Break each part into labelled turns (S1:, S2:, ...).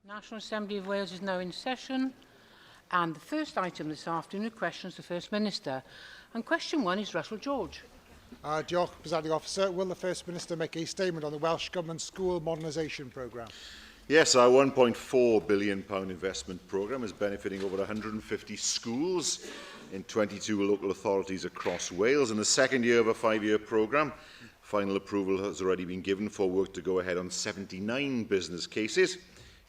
S1: National Assembly of Wales is now in session and the first item this afternoon are questions to the First Minister. And question one is Russell George.
S2: Uh, diolch, Presiding Officer. Will the First Minister make a statement on the Welsh Government School Modernisation Programme?
S3: Yes, our £1.4 billion pound investment programme is benefiting over 150 schools in 22 local authorities across Wales. In the second year of a five-year programme, final approval has already been given for work to go ahead on 79 business cases,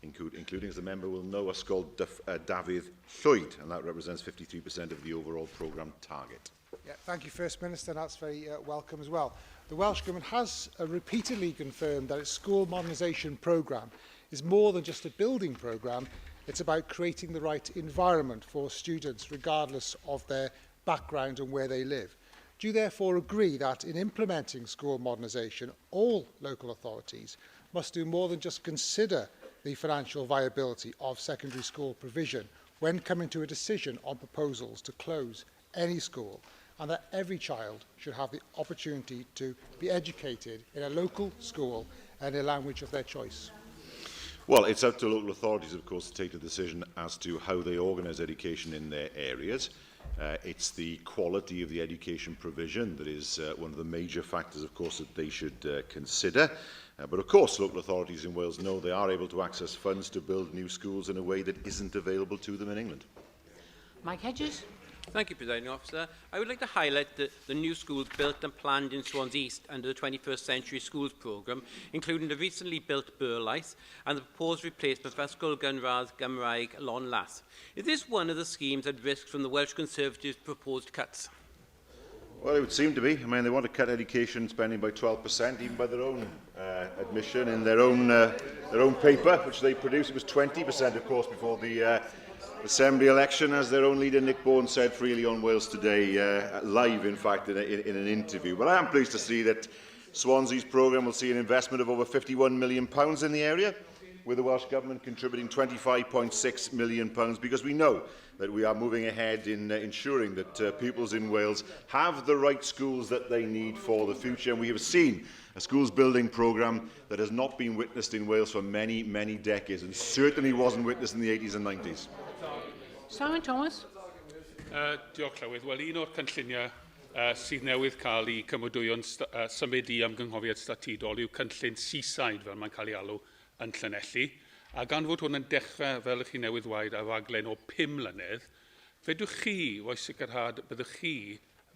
S3: including, as the member will know, Ysgol Daf uh, Dafydd Llwyd, and that represents 53% of the overall programme target.
S2: Yeah, thank you, First Minister. That's very uh, welcome as well. The Welsh Government has uh, repeatedly confirmed that its school modernisation programme is more than just a building programme. It's about creating the right environment for students, regardless of their background and where they live. Do you therefore agree that in implementing school modernisation, all local authorities must do more than just consider the financial viability of secondary school provision when coming to a decision on proposals to close any school, and that every child should have the opportunity to be educated in a local school and a language of their choice?
S3: Well, it's up to local authorities, of course, to take the decision as to how they organise education in their areas. Uh, it's the quality of the education provision that is uh, one of the major factors, of course, that they should uh, consider. Uh, but of course, local authorities in Wales know they are able to access funds to build new schools in a way that isn't available to them in England.
S1: Mike Hedges.
S4: Thank you, Presiding Officer. I would like to highlight the, the new schools built and planned in Swansea East under the 21st Century Schools programme, including the recently built Burlice and the proposed replacement for Ysgol Gynradd Gymraeg Lon Las. Is this one of the schemes at risk from the Welsh Conservatives' proposed cuts?
S3: Well, it would seem to be. I mean, they want to cut education spending by 12%, even by their own uh, admission in their own, uh, their own paper, which they produced. It was 20%, of course, before the uh, Assembly election, as their own leader Nick Bourne said freely on Wales Today, uh, live, in fact, in, a, in, in an interview. But I am pleased to see that Swansea's programme will see an investment of over £51 million pounds in the area, with the Welsh Government contributing £25.6 million, pounds, because we know that we are moving ahead in uh, ensuring that uh, pupils in Wales have the right schools that they need for the future. And we have seen a schools building programme that has not been witnessed in Wales for many, many decades, and certainly wasn't witnessed in the 80s and 90s.
S1: Simon Thomas.
S5: Uh, diolch, Llywydd. Wel, un o'r cynlluniau uh, sydd newydd cael ei cymudwyo'n uh, symud i ymgynghoriad statudol yw cynllun Seaside, fel mae'n cael ei alw yn Llanelli. A gan fod hwn yn dechrau, fel ych chi newydd waed, ar raglen o 5 mlynedd, fedrwch chi roi sicrhad byddwch chi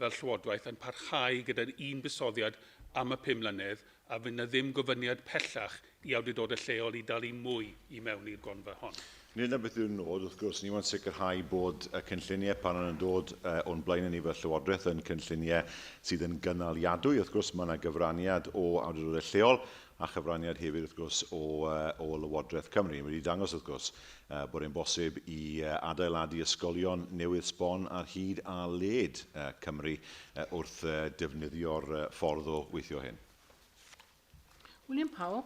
S5: fel Llywodraeth yn parhau gyda'r un buddsoddiad am y 5 mlynedd a fydd 'na ddim gofyniad pellach i awdurdodau lleol i dalu mwy i mewn i'r gronfa hon.
S3: Nid na beth yw'r nod, wrth gwrs, ni want sicrhau bod y cynlluniau pan yn dod uh, o'n blaen ni fel Llywodraeth yn cynlluniau sydd yn gynaliadwy. Wrth gwrs, mae yna gyfraniad o awdurdodau lleol a chyfraniad hefyd, wrth gwrs, o, uh, o Lywodraeth Cymru. Mae wedi dangos, wrth gwrs, uh, bod e'n bosib i uh, adeiladu ysgolion newydd sbon ar hyd a led uh, Cymru uh, wrth uh, defnyddio'r uh, ffordd o weithio hyn.
S1: William Powell.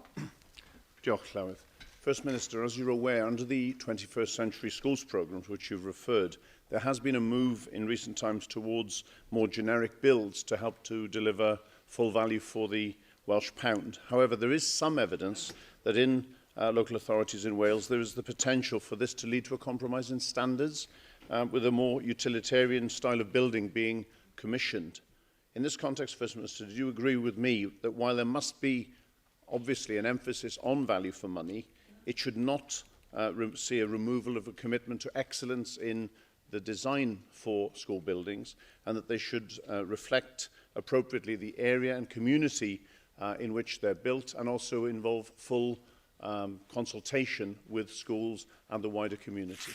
S6: Diolch, Llywydd. First Minister, as you're aware, under the 21st Century Schools programme, to which you've referred, there has been a move in recent times towards more generic builds to help to deliver full value for the Welsh pound. However, there is some evidence that in uh, local authorities in Wales there is the potential for this to lead to a compromise in standards, um, with a more utilitarian style of building being commissioned. In this context, First Minister, do you agree with me that while there must be obviously an emphasis on value for money, it should not uh, see a removal of a commitment to excellence in the design for school buildings and that they should uh, reflect appropriately the area and community uh, in which they're built and also involve full um, consultation with schools and the wider community.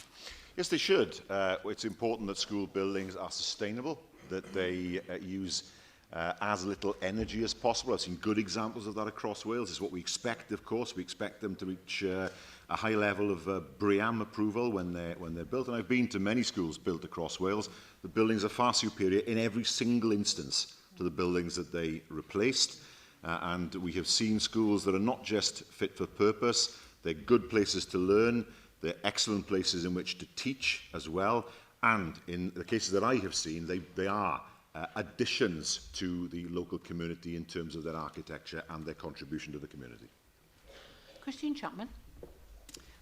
S3: Yes, they should. Uh, it's important that school buildings are sustainable, that they uh, use uh, as little energy as possible. I've seen good examples of that across Wales. It's what we expect, of course. We expect them to reach uh, a high level of uh, BREEAM approval when they're, when they're built. And I've been to many schools built across Wales. The buildings are far superior in every single instance to the buildings that they replaced. Uh, and we have seen schools that are not just fit for purpose, they're good places to learn, they're excellent places in which to teach as well. And in the cases that I have seen, they, they are uh, additions to the local community in terms of their architecture and their contribution to the community.
S1: Christine Chapman.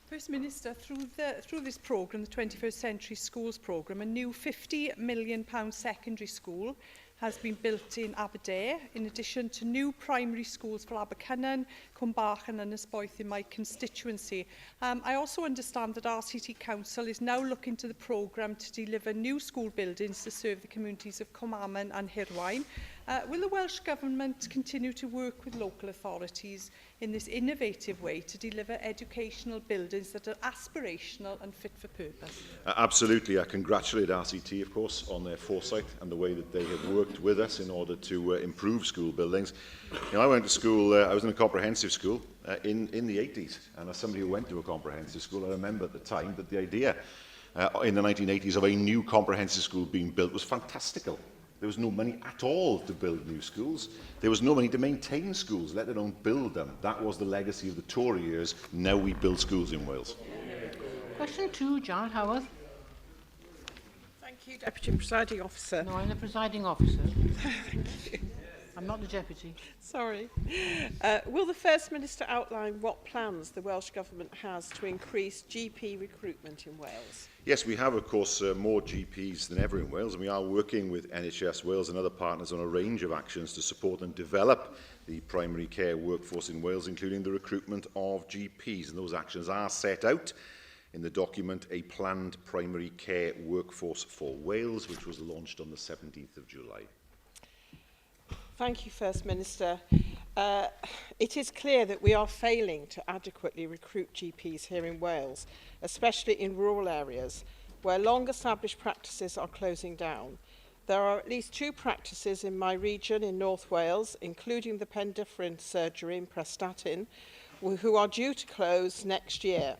S7: First Minister, through, the, through this programme, the 21st Century Schools programme, a new £50 million secondary school has been built in Aberdare, in addition to new primary schools for Abercynon, Cwmbach and Ynysboeth in my constituency. Um, I also understand that RCT Council is now looking to the programme to deliver new school buildings to serve the communities of Cwmaman and Hirwaun. Uh, will the Welsh Government continue to work with local authorities in this innovative way to deliver educational buildings that are aspirational and fit for purpose?
S3: Uh, absolutely. I congratulate RCT, of course, on their foresight and the way that they have worked with us in order to uh, improve school buildings. You know, I went to school, uh, I was in a comprehensive school uh, in, in the 80s, and as somebody who went to a comprehensive school, I remember at the time that the idea uh, in the 1980s of a new comprehensive school being built was fantastical. There was no money at all to build new schools. There was no money to maintain schools, let alone build them. That was the legacy of the Tory years. Now we build schools in Wales.
S1: Question two, Janet Howarth.
S8: Thank you, Deputy Presiding Officer.
S1: No, I'm the presiding officer. Thank you. I'm not the deputy.
S8: Sorry. Uh, will the First Minister outline what plans the Welsh Government has to increase GP recruitment in Wales?
S3: Yes, we have, of course, uh, more GPs than ever in Wales, and we are working with NHS Wales and other partners on a range of actions to support and develop the primary care workforce in Wales, including the recruitment of GPs. And those actions are set out in the document A Planned Primary Care Workforce for Wales, which was launched on the 17th of July.
S8: Thank you, First Minister. Uh, it is clear that we are failing to adequately recruit GPs here in Wales, especially in rural areas where long-established practices are closing down. There are at least two practices in my region in North Wales, including the Pendyffryn surgery in Prestatyn, who are due to close next year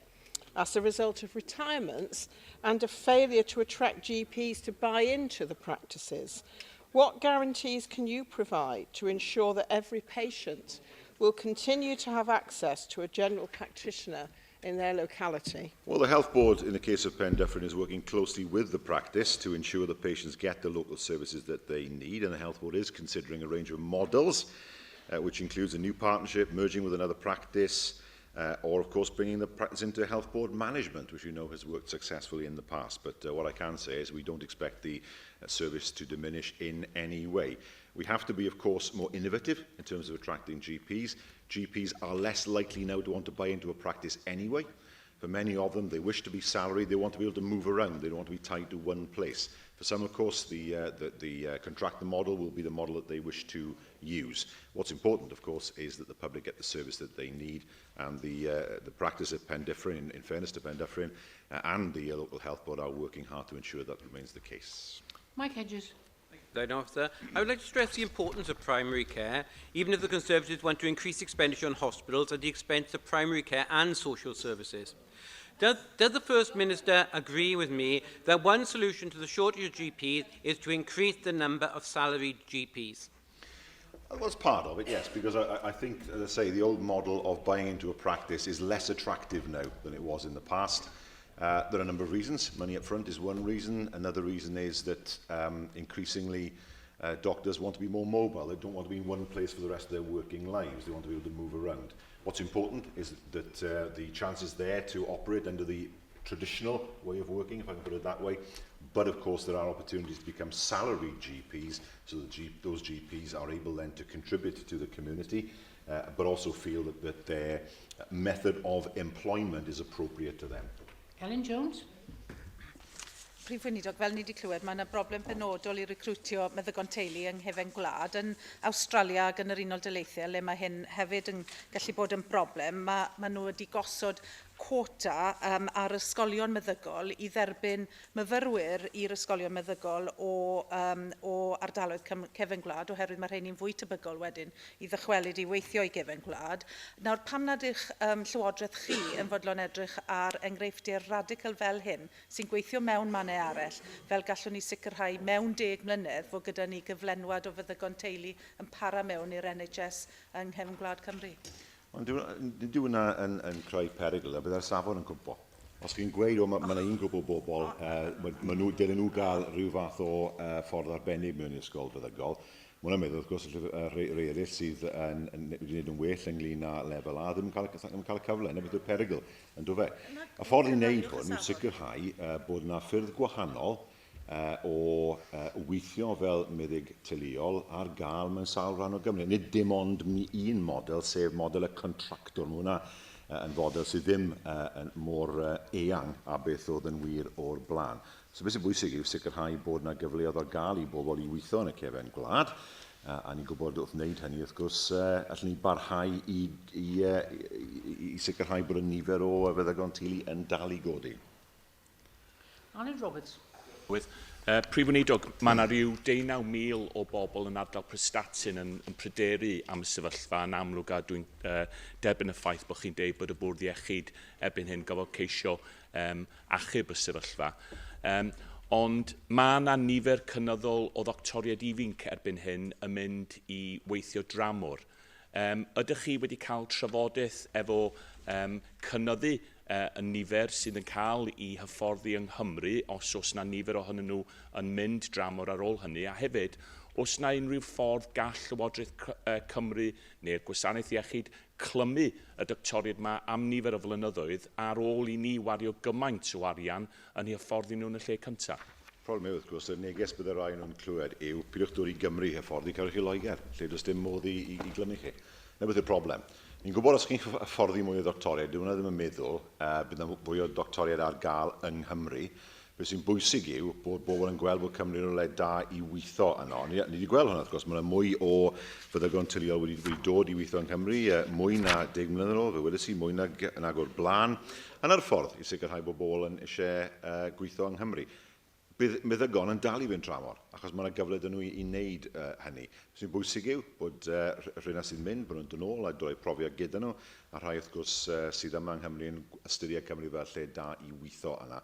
S8: as a result of retirements and a failure to attract GPs to buy into the practices. What guarantees can you provide to ensure that every patient will continue to have access to a general practitioner in their locality?
S3: Well, the Health Board, in the case of Pendyffryn, is working closely with the practice to ensure that patients get the local services that they need, and the Health Board is considering a range of models, uh, which includes a new partnership, merging with another practice, uh, or of course bringing the practice into health board management, which we know has worked successfully in the past. But uh, what I can say is we don't expect the uh, service to diminish in any way. We have to be, of course, more innovative in terms of attracting GPs. GPs are less likely now to want to buy into a practice anyway. For many of them, they wish to be salaried, they want to be able to move around, they don't want to be tied to one place. For some, of course, the, uh, the, the uh, contractor model will be the model that they wish to use. What's important, of course, is that the public get the service that they need and the, uh, the practice of Pendyffryn, in, in fairness to Pendyffryn, uh, and the uh, local health board are working hard to ensure that remains the case.
S1: Mike Hedges.
S4: Presiding Officer. I would like to stress the importance of primary care, even if the Conservatives want to increase expenditure on hospitals at the expense of primary care and social services. Does, does the First Minister agree with me that one solution to the shortage of GPs is to increase the number of salaried GPs?
S3: Well, it's part of it, yes, because I, I think, as I say, the old model of buying into a practice is less attractive now than it was in the past. Uh, there are a number of reasons. Money up front is one reason. Another reason is that um, increasingly uh, doctors want to be more mobile. They don't want to be in one place for the rest of their working lives. They want to be able to move around. What's important is that uh, the chance is there to operate under the traditional way of working, if I can put it that way. But of course, there are opportunities to become salaried GPs, so that G those GPs are able then to contribute to the community, uh, but also feel that, that their method of employment is appropriate to them.
S1: Ellen Jones.
S9: Prif Weinidog, fel ni wedi clywed, mae yna broblem benodol i recrwtio meddygon teulu yng nghefen gwlad. Yn Awstralia ac yn yr Unol Daleithiau, le mae hyn hefyd yn gallu bod yn broblem, mae, mae nhw wedi gosod cwota um, ar ysgolion meddygol i dderbyn myfyrwyr i'r ysgolion meddygol o, um, o ardaloedd cefn gwlad, oherwydd mae rheini'n fwy tebygol wedyn i ddychwelyd i weithio i gefn gwlad. Nawr, pam nad eich um, llywodraeth chi yn fodlon edrych ar enghreifftiau radical fel hyn sy'n gweithio mewn mannau arall, fel gallwn ni sicrhau mewn deg mlynedd fod gyda ni gyflenwad o feddygon teulu yn para mewn i'r NHS yng nghefn gwlad Cymru?
S3: Ond dyw hwnna yn, yn creu perygl, a byddai'r safon yn cwmpo. Os chi'n gweud, o, mae ma un grŵp o bobl, uh, ma, ma nhw, dylen nhw gael rhyw fath o uh, ffordd arbennig mewn i ysgol feddygol, Mae hwnna'n meddwl, wrth gwrs, y rhai, rhai eraill sydd yn, yn, wedi gwneud yn well ynglyn â lefel A ddim yn cael, ddim yn cael y cyfle, yna beth yw'r perygl yn dod fe. Y ffordd i wneud hwn yw sicrhau uh, bod yna ffyrdd gwahanol uh, o uh, weithio fel meddyg teuluol ar gael mewn sawl rhan o Gymru. Nid dim ond un model, sef model y contractwr. Mae hwnna uh, yn fodel sydd ddim uh, yn mor uh, eang a beth oedd yn wir o'r blaen. So beth sy'n bwysig yw sicrhau bod yna gyfleoedd ar gael i bobl i weithio yn y cefen gwlad, a ni'n gwybod wrth wneud hynny, wrth gwrs, allwn ni barhau i, i, i, i sicrhau bod y nifer o feddygon teulu yn dal i godi.
S1: Alun Roberts.
S10: With. Uh, Prif Weinidog, mae yna rhyw 19,000 o bobl yn ardal Prestatyn yn, yn pryderu am y sefyllfa yn amlwg a dwi'n uh, derbyn y ffaith bod chi'n deud bod y bwrdd iechyd erbyn hyn gofod ceisio um, achub y sefyllfa. Um, ond mae yna nifer cynyddol o ddoctoriaid ifanc erbyn hyn yn mynd i weithio dramor. Um, ydych chi wedi cael trafodaeth efo um, cynyddu uh, y nifer sydd yn cael i hyfforddi yng Nghymru, os oes yna nifer ohonyn nhw yn mynd dramor ar ôl hynny, a hefyd, os yna unrhyw ffordd gall Llywodraeth Cymru neu'r Gwasanaeth Iechyd clymu y doctoriaid yma am nifer o flynyddoedd ar ôl i ni wario gymaint o arian yn eu hyfforddi nhw yn y lle cyntaf.
S3: Problem yw, wrth gwrs, y neges bydde rai nhw'n clywed yw pidwch dod i Gymru i hyfforddi, cerwch i Loegr, lle does dim modd i, i, i glymu chi. Na beth yw'r problem. Ni'n gwybod os chi'n hyfforddi mwy o ddoctoriaid, dyw hwnna ddim yn meddwl uh, bydd yna fwy o ddoctoriaid ar gael yng Nghymru. Beth sy'n bwysig yw bod bobl yn gweld bod Cymru yn rhywle da i weithio yno. Ni, ni wedi gweld hwnna, wrth gwrs, mae yna mwy o feddygon teuluol wedi, wedi dod i weithio yng Nghymru, mwy na deg mlynedd yn ôl, fe wedes i, mwy nag, nag o'r blaen. Yna'r ffordd i sicrhau bod bobl yn eisiau uh, gweithio yng Nghymru. Bydd meddygon yn dal i fynd tramor, achos mae yna gyfle dyn nhw i, i wneud uh, hynny. Beth sy'n bwysig yw bod uh, rhywun sy'n mynd, bod nhw'n dod nôl a dod â'u profiad gyda nhw, a rhai wrth gwrs uh, sydd yma yng Nghymru yn ystyried Cymru fel lle da i weithio yna.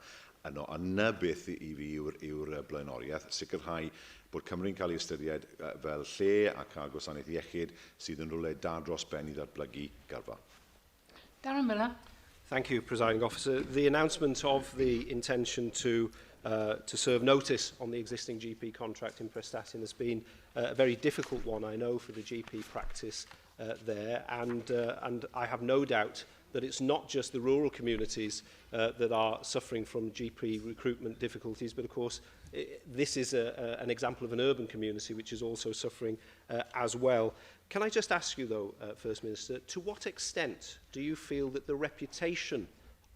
S3: Yno. A na beth i fi yw'r yw blaenoriaeth, sicrhau bod Cymru'n cael ei ystyried fel lle a cael gwasanaeth iechyd sydd yn rhywle da dros ben i ddatblygu gyrfa.
S1: Darren Miller.
S11: Thank you, Presiding Officer. The announcement of the intention to uh, to serve notice on the existing GP contract in Prestatyn has been uh, a very difficult one, I know, for the GP practice uh, there. And, uh, and I have no doubt that it's not just the rural communities uh, that are suffering from GP recruitment difficulties, but of course it, this is a, a, an example of an urban community which is also suffering uh, as well. Can I just ask you though, uh, First Minister, to what extent do you feel that the reputation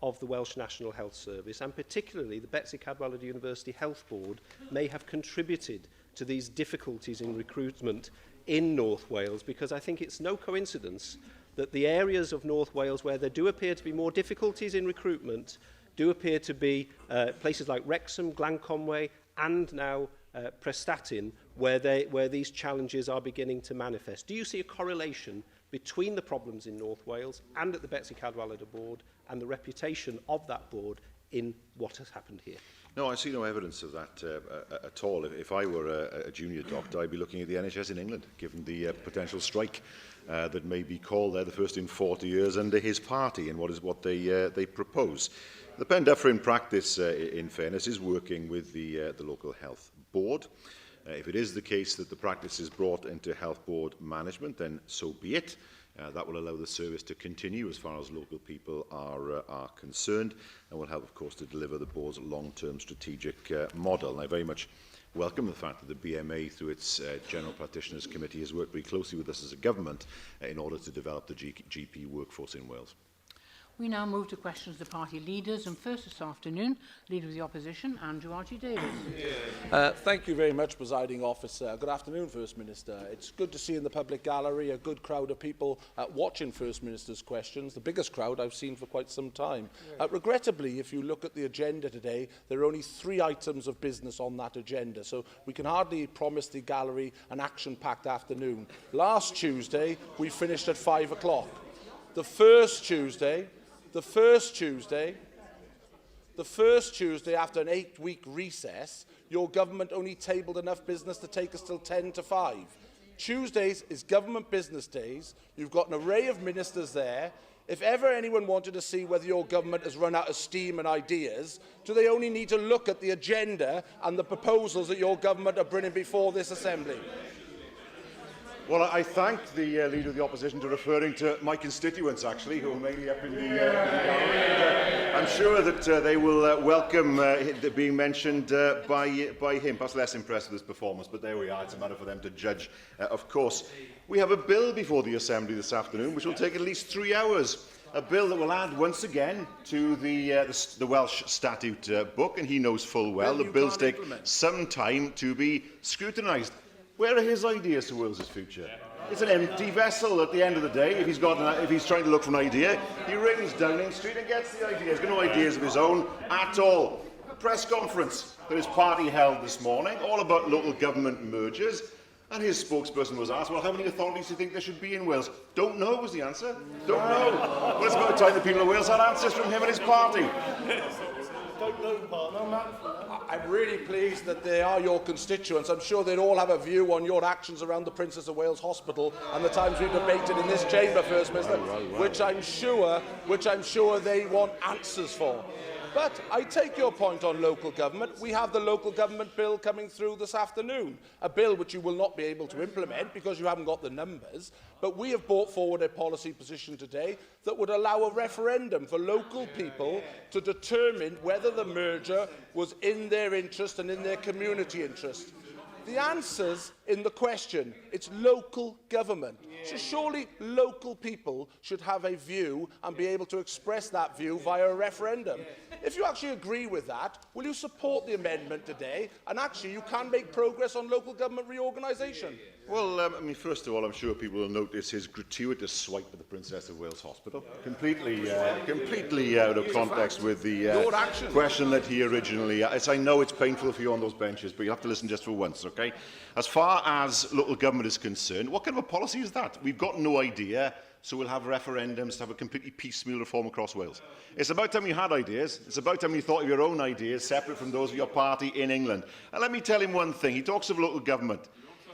S11: of the Welsh National Health Service, and particularly the Betsi Cadwaladr University Health Board, may have contributed to these difficulties in recruitment in North Wales, because I think it's no coincidence that the areas of North Wales where there do appear to be more difficulties in recruitment do appear to be uh, places like Wrexham, Glanconway, and now uh, Prestatyn, where, they, where these challenges are beginning to manifest. Do you see a correlation between the problems in North Wales and at the Betsi Cadwaladr Board and the reputation of that board in what has happened here?
S3: No, I see no evidence of that uh, uh at all. If, if I were a, a junior doctor, I'd be looking at the NHS in England, given the uh, potential strike uh, that may be called there, the first in 40 years under his party and what is what they, uh, they propose. The Pendyffryn practice, uh, in fairness, is working with the, uh, the local health board. Uh, if it is the case that the practice is brought into health board management, then so be it. Uh, that will allow the service to continue as far as local people are, uh, are concerned and will help, of course, to deliver the board's long-term strategic uh, model. And I very much welcome the fact that the BMA, through its uh, General Practitioners Committee, has worked very closely with us as a government uh, in order to develop the G GP workforce in Wales.
S1: We now move to questions to party leaders, and first this afternoon, Leader of the Opposition, Andrew R.G. Davies.
S12: Uh, thank you very much, Presiding Officer. Good afternoon, First Minister. It's good to see in the public gallery a good crowd of people uh, watching First Minister's questions, the biggest crowd I've seen for quite some time. Yeah. Uh, regrettably, if you look at the agenda today, there are only three items of business on that agenda, so we can hardly promise the gallery an action-packed afternoon. Last Tuesday, we finished at five o'clock. The first Tuesday, the first Tuesday, the first Tuesday after an eight-week recess, your government only tabled enough business to take us till 10 to 5. Tuesdays is government business days. You've got an array of ministers there. If ever anyone wanted to see whether your government has run out of steam and ideas, do they only need to look at the agenda and the proposals that your government are bringing before this Assembly?
S3: Well, I thank the uh, Leader of the Opposition to referring to my constituents, actually, who are mainly up in the, uh, in the gallery. And, uh, I'm sure that uh, they will uh, welcome uh, being mentioned uh, by, by him. Perhaps less impressed with his performance, but there we are. It's a matter for them to judge, uh, of course. We have a bill before the Assembly this afternoon, which will take at least three hours. A bill that will add once again to the, uh, the, the Welsh statute uh, book, and he knows full well, the bills take implement. some time to be scrutinised. Where are his ideas for Wales's future? It's an empty vessel at the end of the day. If he's, got an, if he's trying to look for an idea, he rings Downing Street and gets the idea. He's got no ideas of his own at all. A press conference that his party held this morning, all about local government mergers. And his spokesperson was asked, well, how many authorities do you think there should be in Wales? Don't know was the answer. Don't know. Well, it's about time the people of Wales had answers from him and his party.
S12: Don't know, partner. I'm really pleased that they are your constituents. I'm sure they'd all have a view on your actions around the Princess of Wales Hospital and the times we've debated in this chamber, First Minister, which I'm sure, which I'm sure they want answers for. But I take your point on local government. We have the local government bill coming through this afternoon, a bill which you will not be able to implement because you haven't got the numbers. But we have brought forward a policy position today that would allow a referendum for local people to determine whether the merger was in their interest and in their community interest. The answer's in the question. It's local government. So surely local people should have a view and be able to express that view via a referendum. If you actually agree with that, will you support the amendment today? And actually, you can make progress on local government reorganisation.
S3: Well, um, I mean, first of all, I'm sure people will notice his gratuitous swipe at the Princess of Wales Hospital. Completely, uh, completely out of context with the uh, question that he originally... Uh, I know it's painful for you on those benches, but you have to listen just for once, okay? As far as local government is concerned, what kind of a policy is that? We've got no idea, so we'll have referendums to have a completely piecemeal reform across Wales. It's about time you had ideas. It's about time you thought of your own ideas, separate from those of your party in England. And let me tell him one thing. He talks of local government.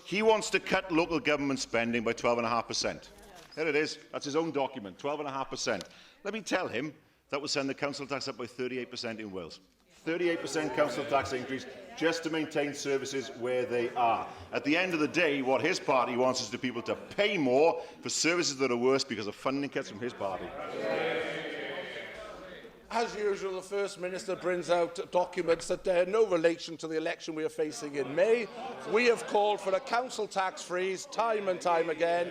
S3: He wants to cut local government spending by 12.5%. There it is. That's his own document, 12.5%. Let me tell him that will send the council tax up by 38% in Wales. 38% council tax increase just to maintain services where they are. At the end of the day, what his party wants is the people to pay more for services that are worse because of funding cuts from his party.
S12: As usual, the First Minister brings out documents that bear no relation to the election we are facing in May. We have called for a council tax freeze time and time again,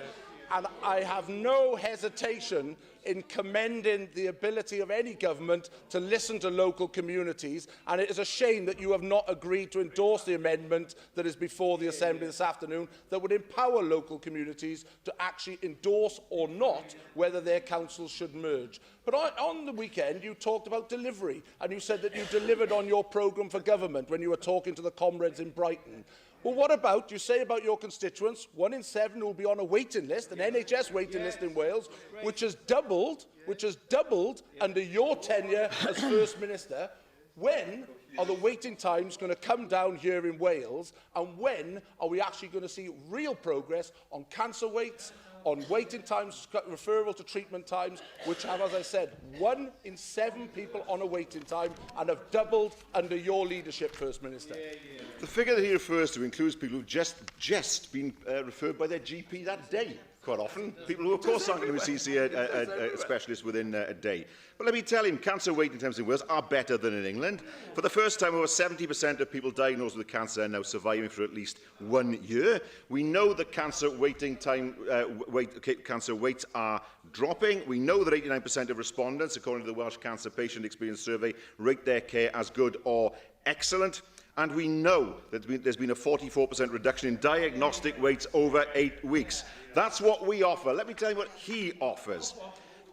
S12: and I have no hesitation in commending the ability of any government to listen to local communities, and it is a shame that you have not agreed to endorse the amendment that is before the Assembly this afternoon that would empower local communities to actually endorse or not whether their councils should merge. But on, on the weekend, you talked about delivery, and you said that you delivered on your programme for government when you were talking to the comrades in Brighton. Well, what about, you say about your constituents, one in seven will be on a waiting list, an yes. NHS waiting yes. list in Wales, Great. which has doubled, which has doubled yes. under your tenure as First Minister. When are the waiting times going to come down here in Wales? And when are we actually going to see real progress on cancer waits, on waiting times, referral to treatment times, which have, as I said, one in seven people on a waiting time and have doubled under your leadership, First Minister. Yeah,
S3: yeah. The figure that he refers to includes people who've just, just been uh, referred by their GP that day quite often. People who, of course, aren't going to see a, a, a specialist within a day. But let me tell him, cancer waiting times in Wales are better than in England. For the first time, over 70% of people diagnosed with cancer are now surviving for at least one year. We know that cancer waiting time, uh, wait, cancer waits are dropping. We know that 89% of respondents, according to the Welsh Cancer Patient Experience Survey, rate their care as good or excellent. And we know that there's been a 44% reduction in diagnostic waits over eight weeks. That's what we offer. Let me tell you what he offers.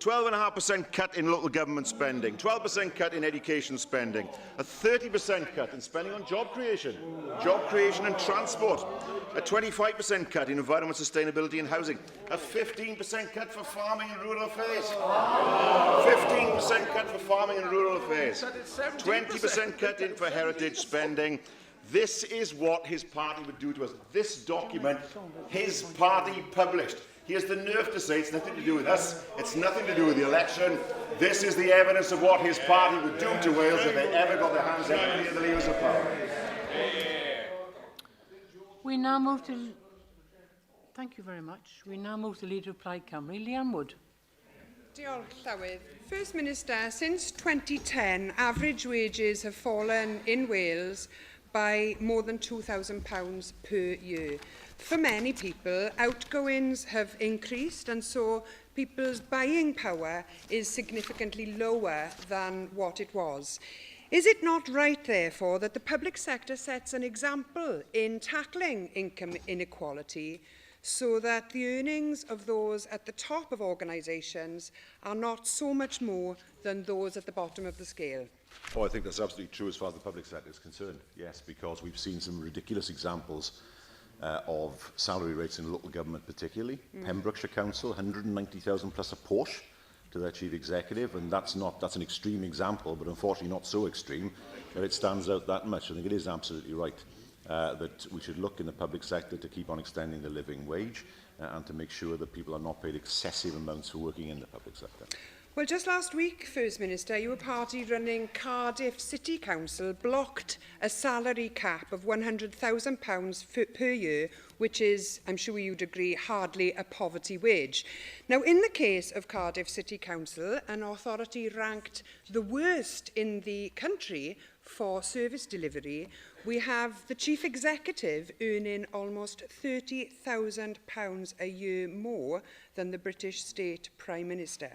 S3: 12.5% cut in local government spending, 12% cut in education spending, a 30% cut in spending on job creation, job creation and transport, a 25% cut in environment sustainability and housing, a 15% cut for farming and rural affairs, 15% cut for farming and rural affairs, 20% cut in for heritage spending. This is what his party would do to us. This document, his party published. He has the nerve to say it's nothing to do with us, it's nothing to do with the election. This is the evidence of what his party would do to Wales if they ever got their hands anywhere near the levers of power.
S1: We now move to Thank you very much. We now move to the Leader of Plaid Cymru, Leanne Wood.
S13: Diolch, Llywydd. First Minister, since 2010, average wages have fallen in Wales by more than £2,000 per year. For many people, outgoings have increased and so people's buying power is significantly lower than what it was. Is it not right, therefore, that the public sector sets an example in tackling income inequality so that the earnings of those at the top of organisations are not so much more than those at the bottom of the scale?
S3: Oh, I think that's absolutely true as far as the public sector is concerned, yes, because we've seen some ridiculous examples uh, of salary rates in local government particularly. Mm. Pembrokeshire Council, 190,000 plus a Porsche to their chief executive, and that's, not, that's an extreme example, but unfortunately not so extreme that it stands out that much. I think it is absolutely right uh, that we should look in the public sector to keep on extending the living wage uh, and to make sure that people are not paid excessive amounts for working in the public sector.
S13: Well, just last week, First Minister, your party running Cardiff City Council blocked a salary cap of £100,000 per year, which is, I'm sure you'd agree, hardly a poverty wage. Now, in the case of Cardiff City Council, an authority ranked the worst in the country for service delivery, we have the chief executive earning almost £30,000 a year more than the British state Prime Minister.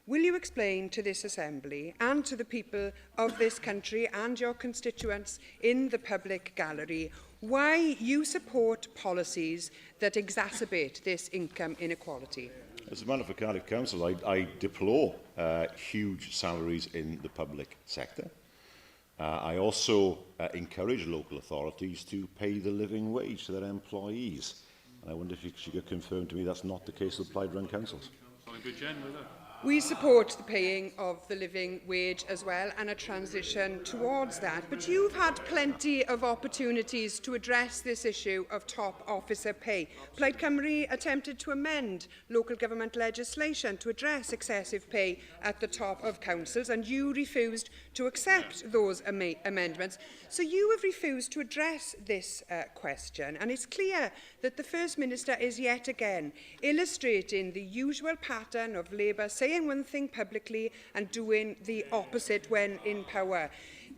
S13: Will you explain to this Assembly and to the people of this country and your constituents in the public gallery why you support policies that exacerbate this income inequality?
S3: As a member for Cardiff Council, I, I deplore uh, huge salaries in the public sector. Uh, I also uh, encourage local authorities to pay the living wage to their employees. And I wonder if you, she could confirm to me that's not the case with Plaid run councils.
S13: We support the paying of the living wage as well and a transition towards that. But you've had plenty of opportunities to address this issue of top officer pay. Plaid Cymru attempted to amend local government legislation to address excessive pay at the top of councils and you refused to accept those am amendments. So you have refused to address this uh, question and it's clear that the First Minister is yet again illustrating the usual pattern of Labour saying one thing publicly and doing the opposite when in power.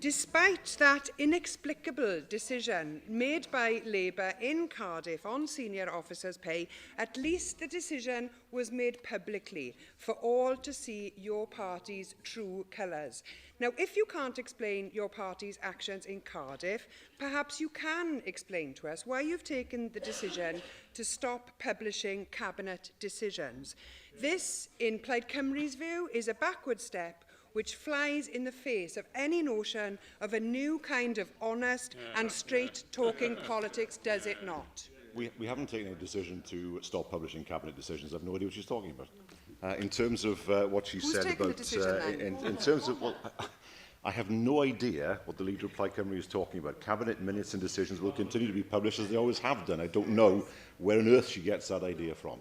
S13: Despite that inexplicable decision made by Labour in Cardiff on senior officers' pay, at least the decision was made publicly for all to see your party's true colours. Now, if you can't explain your party's actions in Cardiff, perhaps you can explain to us why you've taken the decision to stop publishing cabinet decisions. This, in Plaid Cymru's view, is a backward step which flies in the face of any notion of a new kind of honest yeah, and straight-talking yeah. politics, does it not?
S3: We, we haven't taken a decision to stop publishing cabinet decisions. I've no idea what she's talking about. Uh, in terms of uh, what she
S13: Who's
S3: said about...
S13: The decision,
S3: uh, in, in terms of... Well, I have no idea what the leader of Plaid Cymru is talking about. Cabinet minutes and decisions will continue to be published as they always have done. I don't know where on earth she gets that idea from.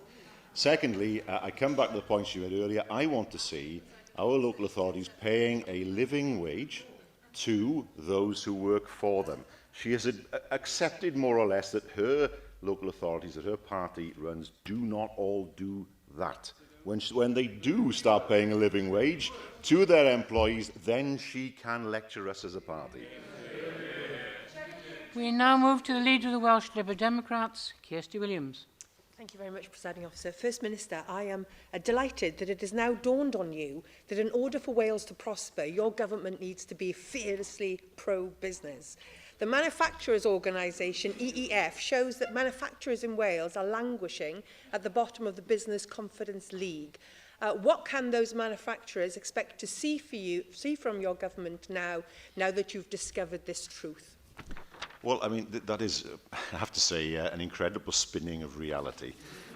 S3: Secondly, uh, I come back to the point she made earlier. I want to see our local authorities paying a living wage to those who work for them. She has accepted more or less that her local authorities, that her party runs, do not all do that. When, she, when they do start paying a living wage to their employees, then she can lecture us as a party.
S1: We now move to the leader of the Welsh Liberal Democrats, Kirsty Williams.
S14: Thank you very much, Presiding Officer. First Minister, I am uh, delighted that it has now dawned on you that in order for Wales to prosper, your government needs to be fearlessly pro-business. The manufacturers organisation, EEF, shows that manufacturers in Wales are languishing at the bottom of the Business Confidence League. Uh, what can those manufacturers expect to see, for you, see from your government now, now that you've discovered this truth?
S3: Well, I mean, th that is, I have to say, uh, an incredible spinning of reality.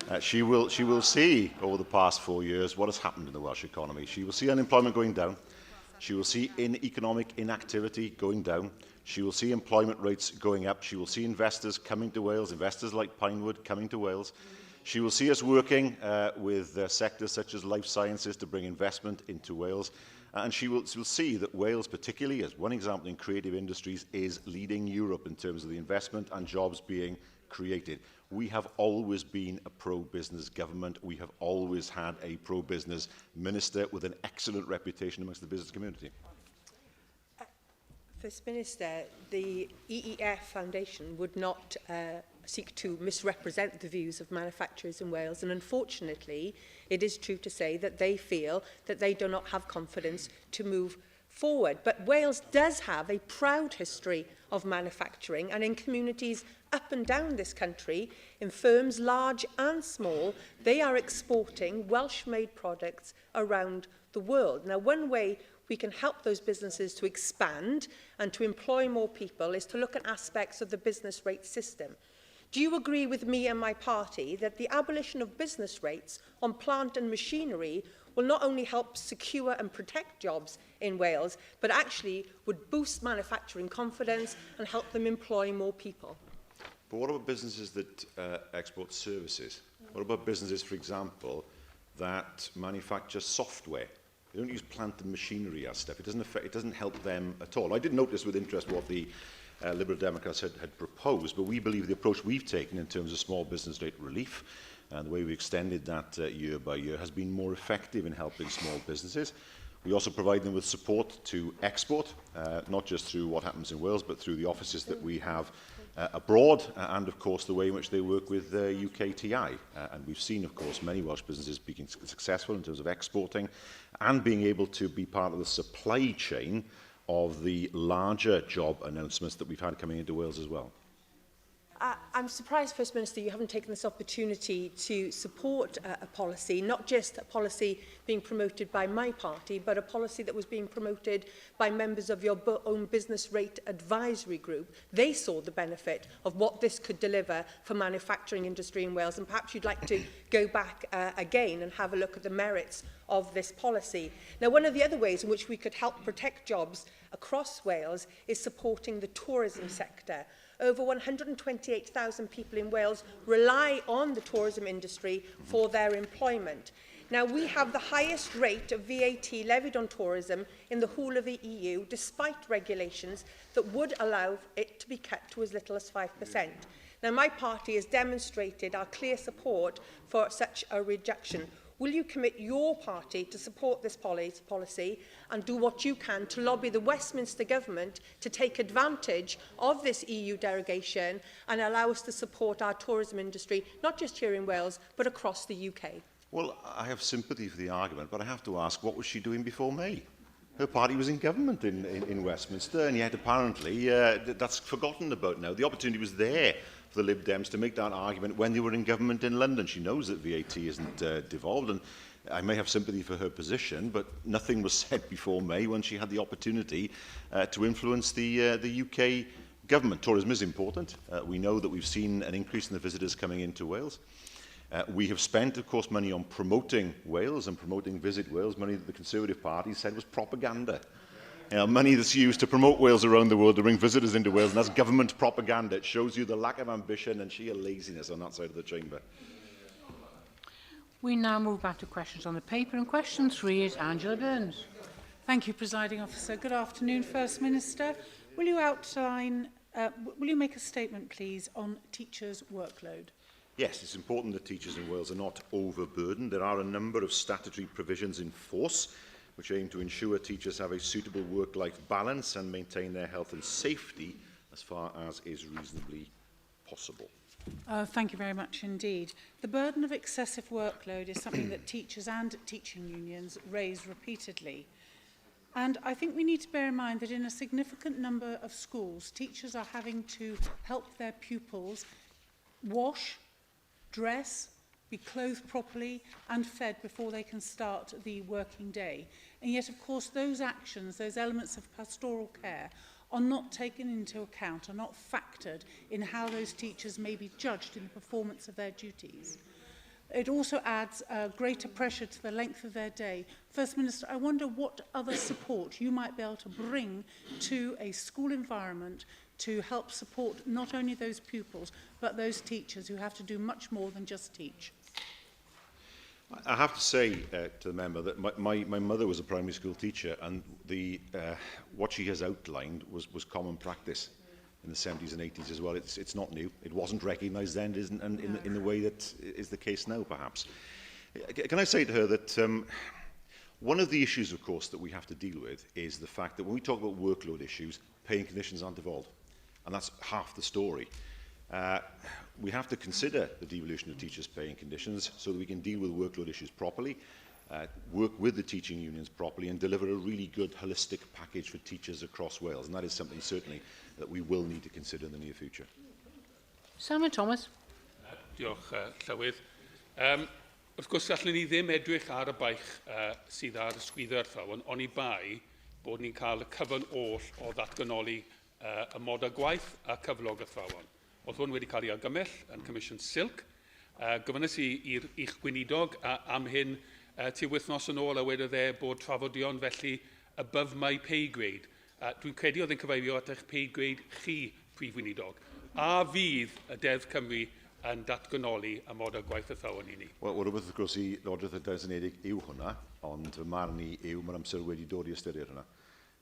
S3: Uh, she, will, she will see over the past four years what has happened in the Welsh economy. She will see unemployment going down. She will see in economic inactivity going down. She will see employment rates going up. She will see investors coming to Wales, investors like Pinewood coming to Wales. She will see us working uh, with uh, sectors such as life sciences to bring investment into Wales. And she will, she will see that Wales, particularly as one example in creative industries, is leading Europe in terms of the investment and jobs being created. We have always been a pro-business government. We have always had a pro-business minister with an excellent reputation amongst the business community.
S14: Uh, First Minister, the EEF Foundation would not uh, seek to misrepresent the views of manufacturers in Wales and unfortunately it is true to say that they feel that they do not have confidence to move forward. But Wales does have a proud history of manufacturing and in communities up and down this country, in firms large and small, they are exporting Welsh-made products around the world. Now, one way we can help those businesses to expand and to employ more people is to look at aspects of the business rate system. Do you agree with me and my party that the abolition of business rates on plant and machinery will not only help secure and protect jobs in Wales, but actually would boost manufacturing confidence and help them employ more people?
S3: But what about businesses that uh, export services? What about businesses, for example, that manufacture software? They don't use plant and machinery as stuff. It doesn't, affect, it doesn't help them at all. I did notice with interest what the uh, Liberal Democrats had, had proposed, but we believe the approach we've taken in terms of small business rate relief and the way we extended that uh, year by year has been more effective in helping small businesses. We also provide them with support to export, uh, not just through what happens in Wales, but through the offices that we have uh, abroad, uh, and of course the way in which they work with uh, UKTI. Uh, and we've seen, of course, many Welsh businesses being successful in terms of exporting and being able to be part of the supply chain of the larger job announcements that we've had coming into Wales as well.
S14: I, I'm surprised, First Minister, you haven't taken this opportunity to support a, a policy, not just a policy being promoted by my party, but a policy that was being promoted by members of your own business rate advisory group. They saw the benefit of what this could deliver for manufacturing industry in Wales, and perhaps you'd like to go back uh, again and have a look at the merits of this policy. Now, one of the other ways in which we could help protect jobs across Wales is supporting the tourism sector. Over 128,000 people in Wales rely on the tourism industry for their employment. Now, we have the highest rate of VAT levied on tourism in the whole of the EU, despite regulations that would allow it to be cut to as little as 5%. Now, my party has demonstrated our clear support for such a reduction. Will you commit your party to support this policy and do what you can to lobby the Westminster Government to take advantage of this EU derogation and allow us to support our tourism industry, not just here in Wales, but across the UK?
S3: Well, I have sympathy for the argument, but I have to ask, what was she doing before May? Her party was in government in, in, in Westminster, and yet apparently uh, th that's forgotten about now. The opportunity was there for the Lib Dems to make that argument when they were in government in London. She knows that VAT isn't uh, devolved, and I may have sympathy for her position, but nothing was said before May when she had the opportunity uh, to influence the, uh, the UK government. Tourism is important. Uh, we know that we've seen an increase in the visitors coming into Wales. Uh, we have spent, of course, money on promoting Wales and promoting Visit Wales, money that the Conservative Party said was propaganda. You know, money that's used to promote Wales around the world, to bring visitors into Wales, and that's government propaganda. It shows you the lack of ambition and sheer laziness on that side of the chamber.
S1: We now move back to questions on the paper, and question three is Angela Burns.
S9: Thank you, Presiding Officer. Good afternoon, First Minister. Will you outline, uh, will you make a statement, please, on teachers' workload?
S3: Yes, it's important that teachers in Wales are not overburdened. There are a number of statutory provisions in force which aim to ensure teachers have a suitable work-life balance and maintain their health and safety as far as is reasonably possible.
S9: Uh, thank you very much indeed. The burden of excessive workload is something that teachers and teaching unions raise repeatedly. And I think we need to bear in mind that in a significant number of schools, teachers are having to help their pupils wash, dress, be clothed properly and fed before they can start the working day. And yet, of course, those actions, those elements of pastoral care are not taken into account, are not factored in how those teachers may be judged in the performance of their duties. It also adds uh, greater pressure to the length of their day. First Minister, I wonder what other support you might be able to bring to a school environment to help support not only those pupils, but those teachers who have to do much more than just teach.
S3: I have to say uh, to the member that my, my, my mother was a primary school teacher and the, uh, what she has outlined was, was common practice in the 70s and 80s as well. It's, it's not new. It wasn't recognised then, isn't, and in, the, in the way that is the case now, perhaps. Can I say to her that um, one of the issues, of course, that we have to deal with is the fact that when we talk about workload issues, paying conditions aren't devolved. And that's half the story. Uh, we have to consider the devolution of teachers' paying conditions so that we can deal with workload issues properly, uh, work with the teaching unions properly and deliver a really good holistic package for teachers across Wales. And that is something certainly that we will need to consider in the near future.
S1: Simon Thomas.
S5: Uh, diolch, uh, Llywydd. Um, wrth gwrs, gallwn ni ddim edrych ar y baich uh, sydd ar y sgwyddo'r athrawon, oni bai bod ni'n cael y cyfan oll o ddatganoli uh, y modau gwaith a cyflog athrawon. Oedd hwn wedi cael ei argymell yn Comisiwn Silk. Uh, gofynnes i i'r i'ch gweinidog uh, am hyn uh, ti wythnos yn ôl a wedodd e bod trafodion felly above my pay grade. Uh, dwi'n credu oedd yn cyfeirio at eich pay grade chi, Prif Weinidog. A fydd y Deddf Cymru yn datganoli y model gwaith athrawon i ni?
S3: Wel, rhywbeth wrth gwrs i Lywodraeth y Deyrnas Unedig yw hwnna, ond fy marn i yw mae'r amser wedi dod i ystyried hwnna.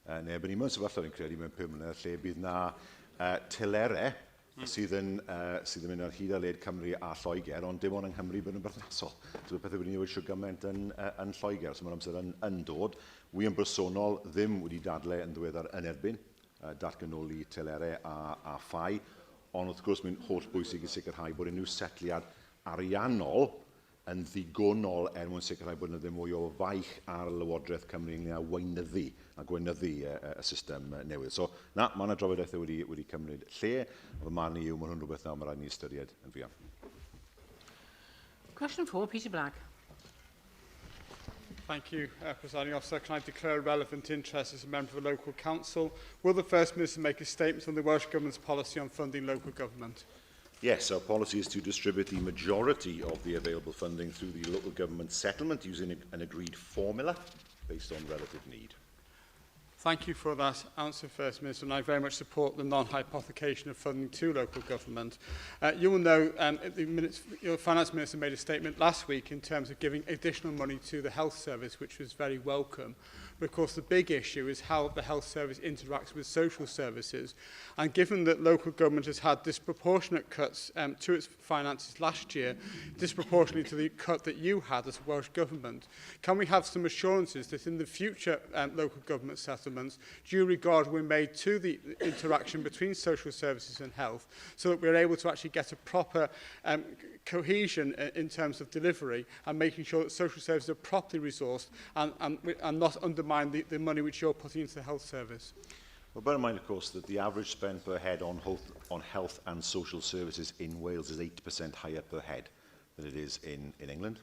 S3: Uh, neu, bydd ni mewn sefyllfa fi'n credu mewn pum mlynedd lle bydd na uh, telerau mm. sydd, yn, uh, sydd yn mynd ar hyd a led Cymru a Lloegr, ond dim ond yng Nghymru bydd yn berthnasol. So, pethau wedi newid shwd gymaint yn, uh, yn Lloegr, so mae'r amser yn, yn dod. Wi yn bersonol ddim wedi dadle yn ddiweddar yn erbyn uh, datganoli telerau a, a ffai, ond wrth gwrs mae'n holl bwysig i sicrhau bod unrhyw setliad ariannol yn ddigonol er mwyn sicrhau bod yna ddim mwy o faich ar Lywodraeth Cymru ynglyn â weinyddu a gweinyddu y, y, y system newydd. So, na, mae yna drafodaethau wedi, wedi cymryd lle, a fy marn i yw, mae hwn rhywbeth nawr mae rhaid ni ystyried yn fuan.
S1: Question 4, Peter Black.
S15: Thank you, uh, Presiding Officer. Can I declare a relevant interest as a member of a local council? Will the First Minister make a statement on the Welsh Government's policy on funding local government?
S3: Yes, our policy is to distribute the majority of the available funding through the local government settlement using an agreed formula based on relative need.
S15: Thank you for that answer, First Minister, and I very much support the non-hypothecation of funding to local government. Uh, you will know um, the minutes, your Finance Minister made a statement last week in terms of giving additional money to the health service, which was very welcome. But of course, the big issue is how the health service interacts with social services. And given that local government has had disproportionate cuts um, to its finances last year, disproportionately to the cut that you had as a Welsh Government, can we have some assurances that in the future um, local government settlements, due regard will be made to the interaction between social services and health, so that we're able to actually get a proper um, cohesion in terms of delivery and making sure that social services are properly resourced and, and, and not undermine the, the money which you're putting into the health service.
S3: Well, bear in mind, of course, that the average spend per head on health, on health and social services in Wales is 8% higher per head than it is in, in England.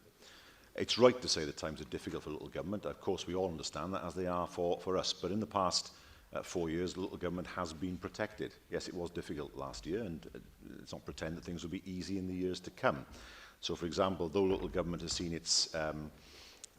S3: It's right to say that times are difficult for little government. Of course, we all understand that, as they are for, for us. But in the past uh, four years, little government has been protected. Yes, it was difficult last year, and uh, let's not pretend that things will be easy in the years to come. So, for example, though little government has seen its, um,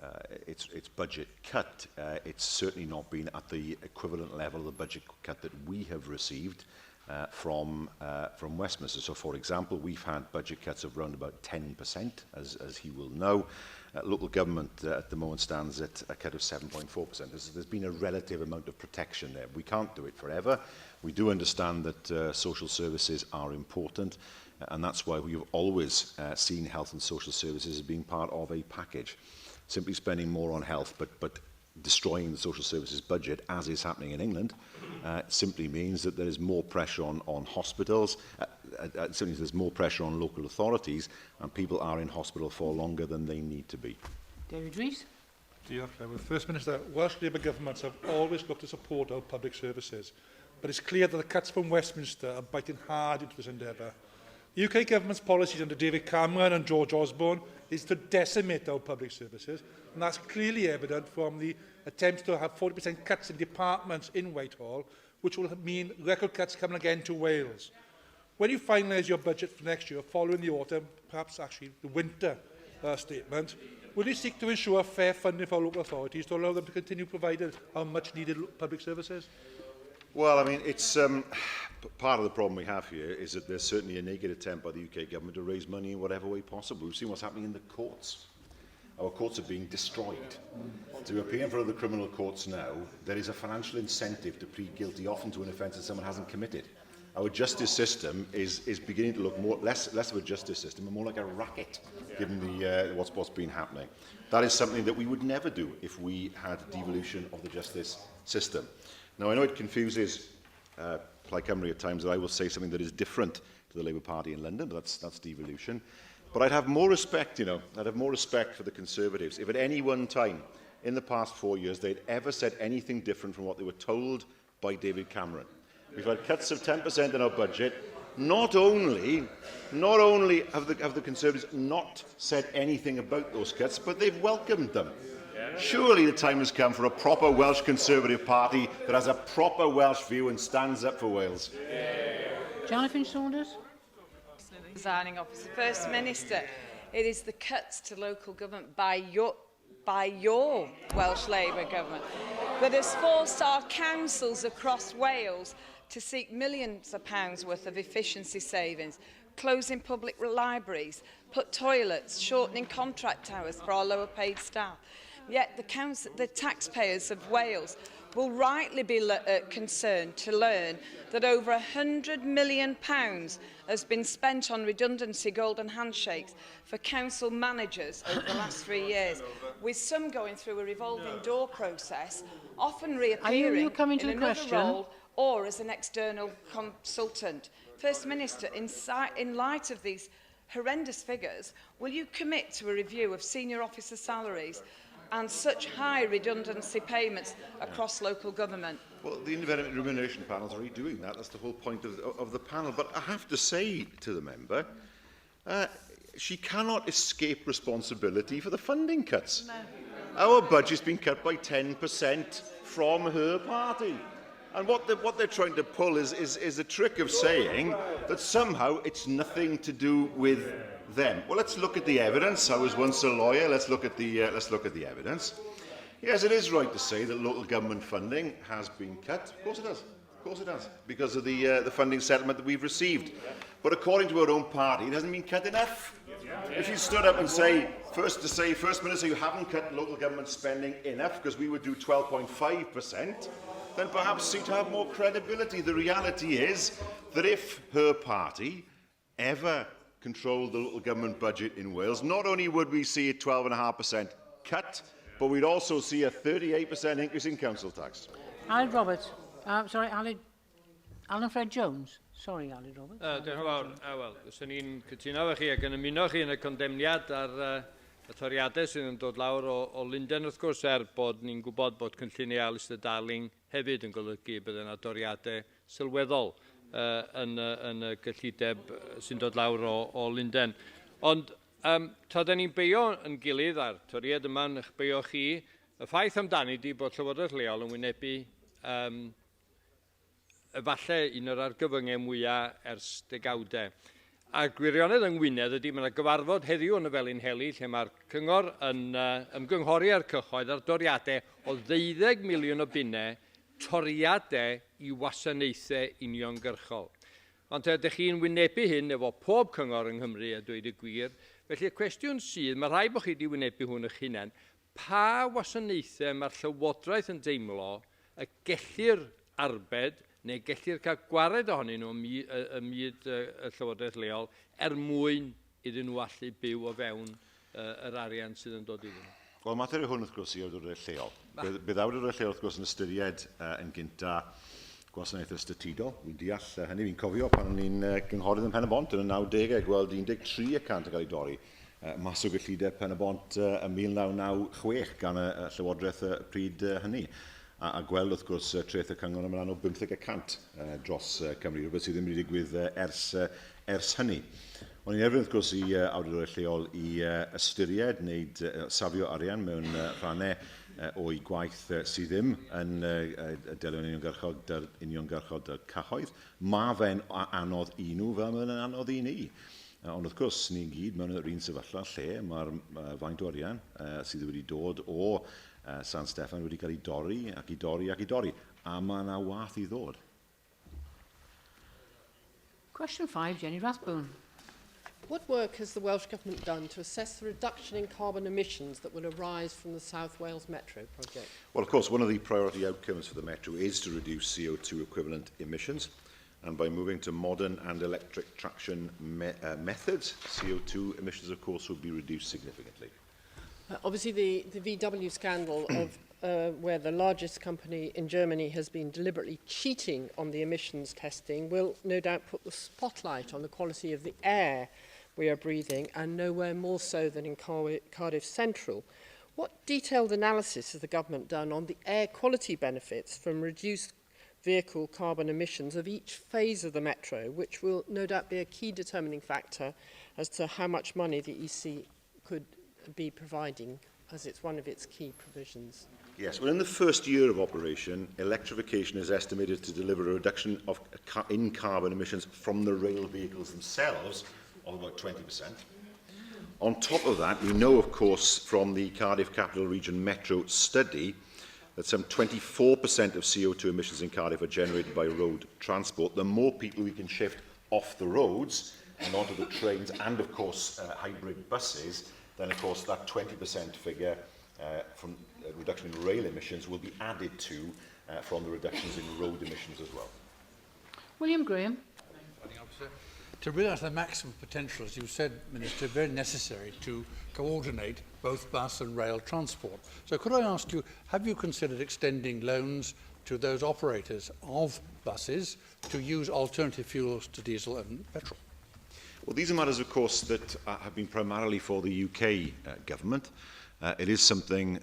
S3: uh, its, its budget cut, uh, it's certainly not been at the equivalent level of the budget cut that we have received uh, from, uh, from Westminster. So, for example, we've had budget cuts of around about 10%, as, as he will know. Uh, local government uh, at the moment stands at a cut of 7.4%. There's, there's been a relative amount of protection there. We can't do it forever. We do understand that uh, social services are important, uh, and that's why we've always uh, seen health and social services as being part of a package. Simply spending more on health, but, but destroying the social services budget, as is happening in England, uh, simply means that there is more pressure on, on hospitals, uh, uh, uh certainly there's more pressure on local authorities, and people are in hospital for longer than they need to be.
S1: David Rees.
S16: Diolch, Llywydd. First Minister, Welsh Labour governments have always looked to support our public services, but it's clear that the cuts from Westminster are biting hard into this endeavour. The UK government's policies under David Cameron and George Osborne is to decimate our public services, and that's clearly evident from the attempts to have 40% cuts in departments in Whitehall, which will mean record cuts coming again to Wales. When you finalise your budget for next year, following the autumn, perhaps actually the winter uh, statement, will you seek to ensure fair funding for local authorities to allow them to continue providing our much-needed public services?
S3: Well, I mean, it's um, part of the problem we have here is that there's certainly a naked attempt by the UK government to raise money in whatever way possible. We've seen what's happening in the courts. Our courts are being destroyed. To appear in front of the criminal courts now, there is a financial incentive to plead guilty often to an offence that someone hasn't committed. Our justice system is, is beginning to look more, less, less of a justice system and more like a racket, given the, uh, what's, what's been happening. That is something that we would never do if we had devolution of the justice system. Now, I know it confuses uh, Plaid Cymru at times that I will say something that is different to the Labour Party in London, but that's, that's devolution. But I'd have more respect, you know, I'd have more respect for the Conservatives if at any one time in the past four years they'd ever said anything different from what they were told by David Cameron. We've had cuts of 10% in our budget. Not only, not only have, the, have the Conservatives not said anything about those cuts, but they've welcomed them. Surely the time has come for a proper Welsh Conservative Party that has a proper Welsh view and stands up for Wales.
S1: Janet Finch-Saunders.
S17: Presiding officer. First Minister, it is the cuts to local government by your by your Welsh Labour government that has forced our councils across Wales to seek millions of pounds worth of efficiency savings, closing public libraries, put toilets, shortening contract hours for our lower paid staff. Yet the, council, the taxpayers of Wales will rightly be uh, concerned to learn that over £100 million has been spent on redundancy golden handshakes for council managers over the last three years, with some going through a revolving door process, often reappearing Are you, you coming to in another question? role or as an external consultant. First Minister, in, in light of these horrendous figures, will you commit to a review of senior officer salaries and such high redundancy payments across local government?
S3: Well, the independent remuneration panel is already doing that. That's the whole point of the, of the panel. But I have to say to the member, uh, she cannot escape responsibility for the funding cuts. No. Our budget's been cut by 10% from her party. And what, the, what they're trying to pull is, is, is a trick of saying that somehow it's nothing to do with them. Well, let's look at the evidence. I was once a lawyer. Let's look at the, uh, let's look at the evidence. Yes, it is right to say that local government funding has been cut. Of course it has. Of course it has. Because of the, uh, the funding settlement that we've received. But according to our own party, it hasn't been cut enough. If you stood up and say, first to say, First Minister, you haven't cut local government spending enough because we would do 12.5%, then perhaps she'd have more credibility. The reality is that if her party ever controlled the local government budget in Wales, not only would we see a 12.5% cut, but we'd also see a 38% increase in council tax.
S1: Aled Roberts. Uh, sorry, Aled, Alan Fred Jones. Sorry, Aled Roberts.
S18: Uh, diolch yn fawr. Uh, Wel, fyswn i'n cytuno efo chi ac yn ymuno chi yn y condemniad ar uh, y toriadau sydd yn dod lawr o, o Lundain wrth gwrs er bod ni'n gwybod bod cynlluniau Alistair Darling hefyd yn golygu bydd yna doriadau sylweddol uh, yn, yn y gyllideb sy'n dod lawr o, o Lundain. Ond um, tra da ni'n beio yn gilydd a'r toriad yma'n eich beio chi, y ffaith amdani di bod Llywodraeth Leol yn wynebu um, efallai un o'r argyfyngau mwyaf ers degawdau. A gwirionedd yng Ngwynedd ydy, mae yna gyfarfod heddiw yn y Felinheli lle mae'r cyngor yn uh, ymgynghori ar cyhoedd ar doriadau o 12 miliwn o bunnau toriadau i wasanaethau uniongyrchol. Ond ydych chi'n wynebu hyn efo pob cyngor yng Nghymru a dweud y gwir. Felly y cwestiwn sydd, mae rhaid bod chi wedi wynebu hwn eich hunain, pa wasanaethau mae'r Llywodraeth yn deimlo y gellir arbed neu gellir cael gwared ohonyn nhw ym myd y Llywodraeth leol er mwyn iddyn nhw allu byw o fewn yr arian sydd yn dod iddyn nhw.
S3: Wel, mater yw hwn wrth gwrs i awdurdodau lleol. Bydd, bydd awdurdodau lleol wrth gwrs yn ystyried uh, yn gynta gwasanaethau statudol. Wy'n deall uh, hynny, fi'n cofio pan o'n i'n uh, gynghorydd yn Pen-y-bont yn y 90au gweld 13 y cant yn cael ei dorri uh, mas o gyllideb Pen-y-bont uh, ym 1996 gan y uh, Llywodraeth uh, pryd uh, hynny. A, a gweld wrth gwrs uh, treth y cyngor ymlaen o 50 y cant uh, dros uh, Cymru, rhywbeth sydd ddim wedi digwydd uh, ers, uh, ers hynny. O'n i'n erfyn wrth gwrs i uh, awdurdodau lleol i uh, ystyried wneud uh, safio arian mewn uh, rhannau uh, o'i gwaith uh, sydd ddim yn uh, delio'n uniongyrchol dy'r uniongyrchol dy'r cyhoedd. Mae fe'n anodd i nhw fel mae'n anodd i ni. Uh, ond wrth gwrs, ni'n gyd mewn yr un sefyllfa lle mae'r uh, faint o arian uh, sydd wedi dod o uh, San Steffan wedi cael ei dorri ac i dorri ac i dorri. A mae yna wath i ddod.
S1: Question 5, Jenny Rathbone.
S19: What work has the Welsh Government done to assess the reduction in carbon emissions that will arise from the South Wales Metro project?
S3: Well, of course, one of the priority outcomes for the Metro is to reduce CO2 equivalent emissions. And by moving to modern and electric traction me methods, CO2 emissions, of course, would be reduced significantly.
S19: Obviously, the, the VW scandal of where the largest company in Germany has been deliberately cheating on the emissions testing will no doubt put the spotlight on the quality of the air we are breathing, and nowhere more so than in Car Cardiff Central. What detailed analysis has the government done on the air quality benefits from reduced vehicle carbon emissions of each phase of the metro, which will no doubt be a key determining factor as to how much money the EC could be providing, as it's one of its key provisions?
S3: Yes, well, in the first year of operation, electrification is estimated to deliver a reduction of in carbon emissions from the rail vehicles themselves of about 20%. On top of that, we know, of course, from the Cardiff Capital Region Metro study that some 24% of CO2 emissions in Cardiff are generated by road transport. The more people we can shift off the roads and onto the trains and, of course, hybrid buses, then, of course, that 20% figure from reduction in rail emissions will be added to from the reductions in road emissions as well.
S1: William Graham.
S16: To realise the maximum potential, as you said, Minister, very necessary to coordinate both bus and rail transport. So could I ask you, have you considered extending loans to those operators of buses to use alternative fuels to diesel and petrol?
S3: Well, these are matters, of course, that have been primarily for the UK government. It is something,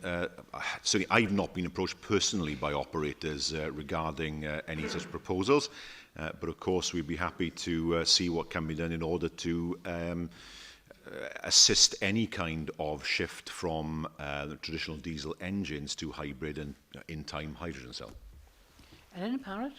S3: certainly I've not been approached personally by operators regarding any such proposals, but of course we'd be happy to see what can be done in order to assist any kind of shift from the traditional diesel engines to hybrid and in-time hydrogen cell.
S1: Elena Parrott.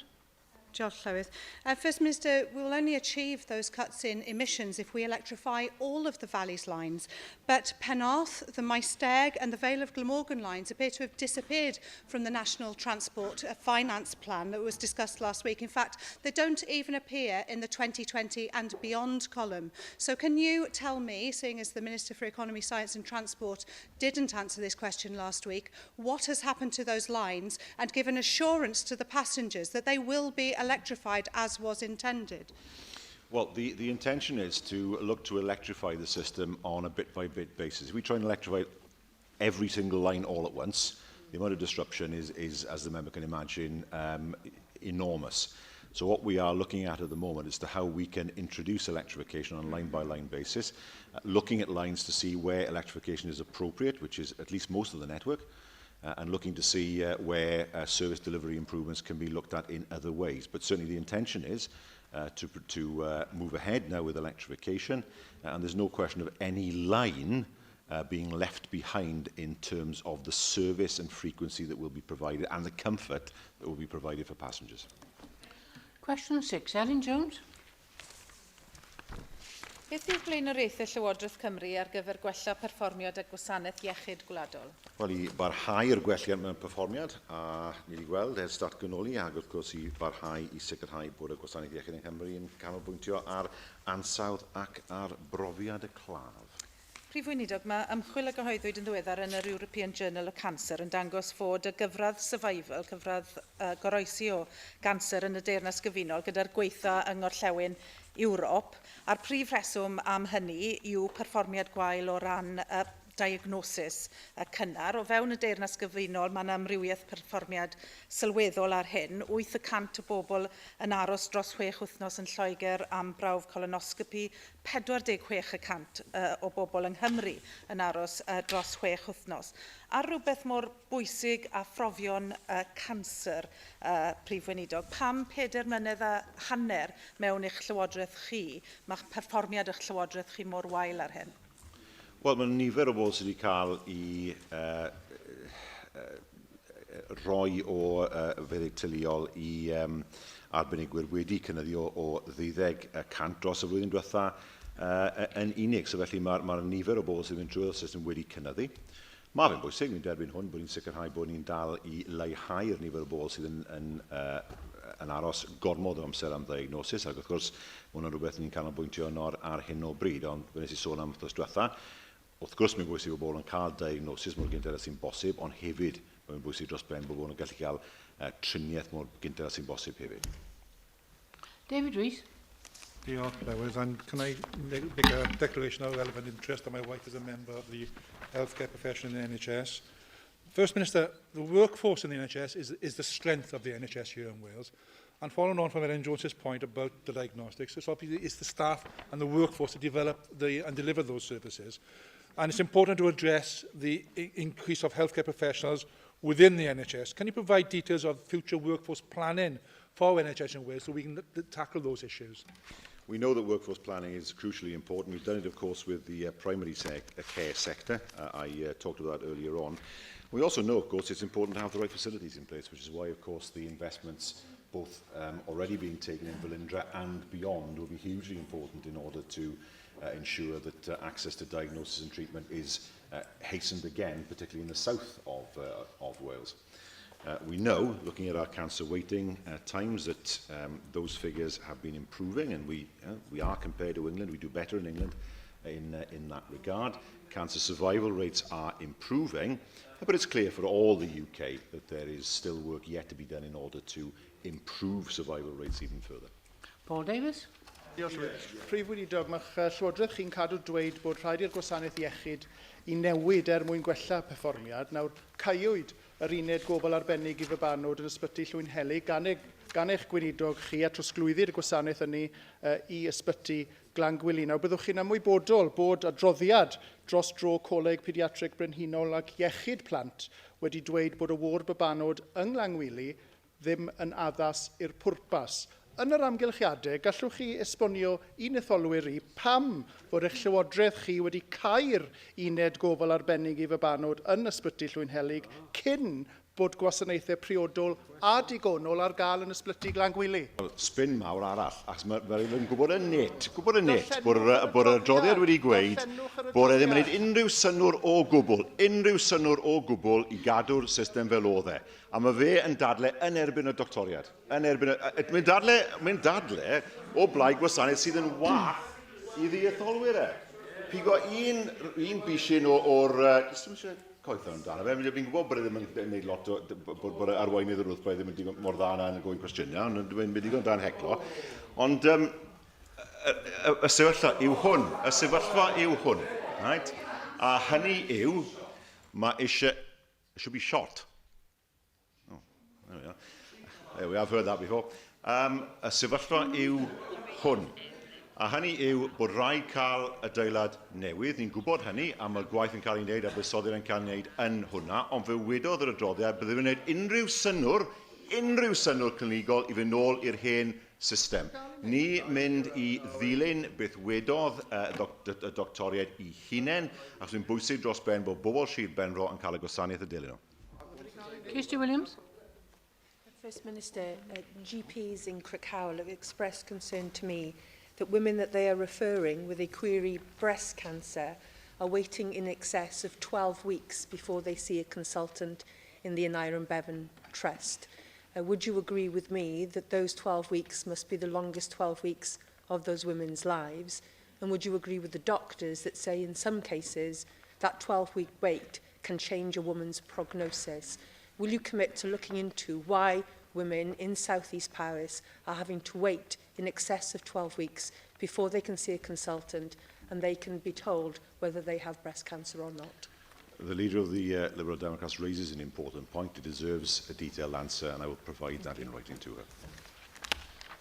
S9: Diolch, Llywydd. First Minister, we will only achieve those cuts in emissions if we electrify all of the Valleys lines. But Penarth, the Maesteg and the Vale of Glamorgan lines appear to have disappeared from the National Transport Finance Plan that was discussed last week. In fact, they don't even appear in the 2020 and beyond column. So can you tell me, seeing as the Minister for Economy, Science and Transport didn't answer this question last week, what has happened to those lines and give an assurance to the passengers that they will be electrified as was intended?
S3: Well, the, the intention is to look to electrify the system on a bit-by-bit basis. If we try and electrify every single line all at once, the amount of disruption is, is as the member can imagine, enormous. So what we are looking at at the moment is to how we can introduce electrification on a line-by-line basis, looking at lines to see where electrification is appropriate, which is at least most of the network, and looking to see where service delivery improvements can be looked at in other ways. But certainly the intention is to, to move ahead now with electrification, and there's no question of any line being left behind in terms of the service and frequency that will be provided and the comfort that will be provided for passengers.
S1: Question 6, Elin Jones.
S9: Beth yw'r blaenoriaethau Llywodraeth Cymru ar gyfer gwella perfformiad a gwasanaeth iechyd gwladol?
S3: Wel, i barhau'r gwelliant mewn perfformiad, a ni wedi gweld ers datganoli, ac wrth gwrs i barhau i sicrhau bod y gwasanaeth iechyd yng Nghymru yn canolbwyntio ar ansawdd ac ar brofiad y claf.
S9: Prif Weinidog, mae ymchwil a gyhoeddwyd yn ddiweddar yn yr European Journal of Cancer yn dangos fod y gyfradd survival, cyfradd goroesi o ganser yn y Deyrnas Gyfunol gyda'r gweitha yng Ngorllewin Ewrop, a'r prif rheswm am hynny yw perfformiad gwael o ran diagnosis cynnar. O fewn y Deyrnas Gyfunol, mae yna amrywiaeth perfformiad sylweddol ar hyn. 8% o bobl yn aros dros 6 wythnos yn Lloegr am brawf colonoscopi, 46% o bobl yng Nghymru yn aros dros 6 wythnos. Ar rhywbeth mor bwysig a phrofion canser, Prif Weinidog, pam 4 mlynedd a hanner mewn eich llywodraeth chi, mae'ch perfformiad eich llywodraeth chi mor wael ar hyn?
S3: Wel, mae nifer o bobl sydd wedi cael i roi o feddyg teuluol i arbenigwyr wedi cynyddu o, o 12% dros y flwyddyn diwetha yn unig. So felly mae'r mae nifer o bobl sydd yn drwy'r system wedi cynyddu. Mae fe'n bwysig, ni'n derbyn hwn, bod ni'n sicrhau bod ni'n dal i leihau'r nifer o bobl sydd yn, yn, yn aros gormod o amser am ddiagnosis, ac wrth gwrs, mae hwnna'n rhywbeth ni'n canolbwyntio arno ar hyn o bryd, ond fe nes i sôn am wythnos diwetha, wrth gwrs mae'n bwysig bod bobl yn cael diagnosis mor gynted â sy'n bosib, ond hefyd mae'n bwysig dros ben bod bobl yn gallu cael triniaeth mor gynted â sy'n bosib hefyd.
S1: David Rees.
S16: Diolch, Lewis. And can I make, make a declaration of relevant interest that my wife is a member of the healthcare profession in the NHS? First Minister, the workforce in the NHS is, is the strength of the NHS here in Wales. And following on from Ellen Jones's point about the diagnostics, it's obviously it's the staff and the workforce that develop the, and deliver those services. And it's important to address the increase of healthcare professionals within the NHS. Can you provide details of future workforce planning for NHS in Wales so we can tackle those issues?
S3: We know that workforce planning is crucially important. We've done it, of course, with the uh, primary sec uh, care sector. Uh, I uh, talked about that earlier on. We also know, of course, it's important to have the right facilities in place, which is why, of course, the investments both um, already being taken in Velindre and beyond will be hugely important in order to uh, ensure that uh, access to diagnosis and treatment is uh, hastened again, particularly in the south of, uh, of Wales. Uh, we know, looking at our cancer waiting uh, times, that um, those figures have been improving, and we, uh, we are compared to England. We do better in England in, uh, in that regard. Cancer survival rates are improving, but it's clear for all the UK that there is still work yet to be done in order to improve survival rates even further.
S1: Paul Davies.
S20: Diolch, Prif Weinidog, mae'ch Llywodraeth chi'n cadw dweud bod rhaid i'r gwasanaeth iechyd i newid er mwyn gwella perfformiad. Nawr, caewyd yr uned gofal arbennig i fabanod yn ysbyty Llwynhelyg gan, e, gan eich gweinidog chi a trosglwyddi'r gwasanaeth hynny uh, i ysbyty Glangwili. Nawr, byddwch chi'n ymwybodol bod adroddiad dros dro Coleg Pediatric Brenhinol ac Iechyd Plant wedi dweud bod y ward babanod yng Nglangwili ddim yn addas i'r pwrpas. Yn yr amgylchiadau, gallwch chi esbonio i'n etholwyr i pam fod eich llywodraeth chi wedi cau'r uned gofal arbennig i fabanod yn ysbyty Llwynhelyg cyn bod gwasanaethau priodol a digonol ar gael yn ysbyty Glangwili.
S3: Spin mawr arall, achos mae fel yn gwybod yn net, gwybod yn net, bod yr, bod yr adroddiad wedi gweud bod e ddim yn gwneud unrhyw synnwr o gwbl, unrhyw synnwr o gwbl i gadw'r system fel oedd e. A mae fe yn dadle yn erbyn y doctoriad. Yn erbyn y... Mae'n dadle, mae'n dadle o blaid gwasanaeth sydd yn wath i ddietholwyr e. Pigo un, un bishyn o'r... Uh, coetho amdano fe. Fi'n gwybod bod e ddim yn gwneud lot o... bod, bod arweinydd yr wrthblaid ddim yn digon mor dda na yn gofyn cwestiynau, ond dwi'n mynd digon da'n heclo. Ond um, y, y, y sefyllfa yw hwn. Y sefyllfa yw hwn. Right? A hynny yw, mae eisiau... Should be shot. Oh, there we are. There we are, I've heard that before. Um, y sefyllfa yw hwn. A hynny yw bod rhaid cael adeilad newydd, ni'n gwybod hynny, a mae'r gwaith yn cael ei wneud a buddsoddiad yn cael ei wneud yn hwnna, ond fe wedodd yr adroddiad bydde fe'n wneud unrhyw synnwr, unrhyw synnwr clinigol i fynd nôl i'r hen system. Ni mynd i ddilyn beth wedodd uh, doc y doctoriaid i hunain, achos mae'n bwysig dros ben bod bobl Sir Benfro yn cael y gwasanaeth y dilyn nhw.
S1: Kirsty Williams.
S14: First Minister, uh, GPs in Crickhowell have expressed concern to me that women that they are referring with a query breast cancer are waiting in excess of 12 weeks before they see a consultant in the Aneurin Bevan Trust. Uh, would you agree with me that those 12 weeks must be the longest 12 weeks of those women's lives? And would you agree with the doctors that say in some cases that 12-week wait can change a woman's prognosis? Will you commit to looking into why women in South East Paris are having to wait in excess of 12 weeks before they can see a consultant and they can be told whether they have breast cancer or not?
S3: The leader of the uh, Liberal Democrats raises an important point. It deserves a detailed answer, and I will provide that in writing to her.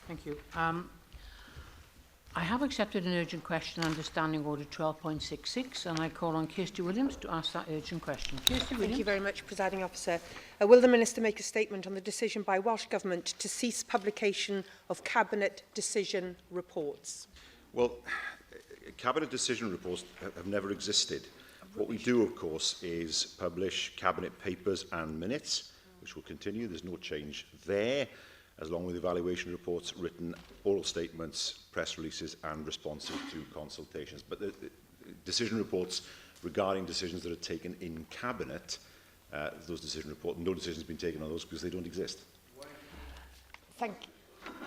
S1: Thank you. Um, I have accepted an urgent question under Standing Order 12.66 and I call on Kirsty Williams to ask that urgent question. Kirsty Williams.
S14: Thank you very much, Presiding Officer. Uh, will the Minister make a statement on the decision by Welsh Government to cease publication of Cabinet decision reports?
S3: Well, Cabinet decision reports have never existed. What we do, of course, is publish Cabinet papers and minutes, which will continue. There's no change there, as long with evaluation reports, written oral statements, press releases and responses to consultations. But the, the decision reports regarding decisions that are taken in Cabinet, uh, those decision reports, no decision has been taken on those because they don't exist.
S14: Thank you.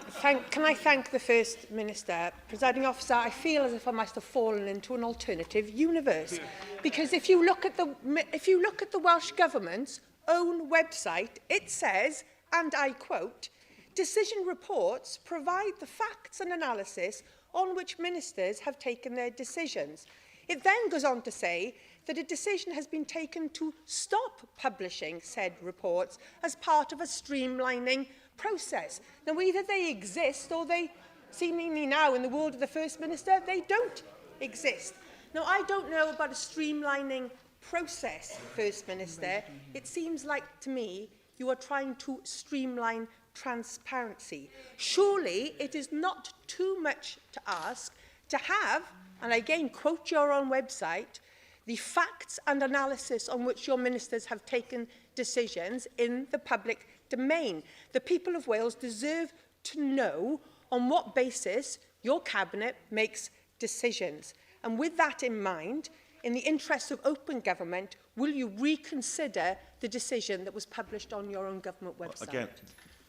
S14: Thank, can I thank the First Minister? Presiding Officer, I feel as if I must have fallen into an alternative universe. Because if you look at the, if you look at the Welsh Government's own website, it says, and I quote, Decision reports provide the facts and analysis on which ministers have taken their decisions. It then goes on to say that a decision has been taken to stop publishing said reports as part of a streamlining process. Now, either they exist or they seemingly now in the world of the First Minister, they don't exist. Now, I don't know about a streamlining process, First Minister. It seems like to me you are trying to streamline transparency. Surely it is not too much to ask to have, and again quote your own website, the facts and analysis on which your ministers have taken decisions in the public domain. The people of Wales deserve to know on what basis your cabinet makes decisions. And with that in mind, in the interests of open government, will you reconsider the decision that was published on your own government website?
S3: Well, again,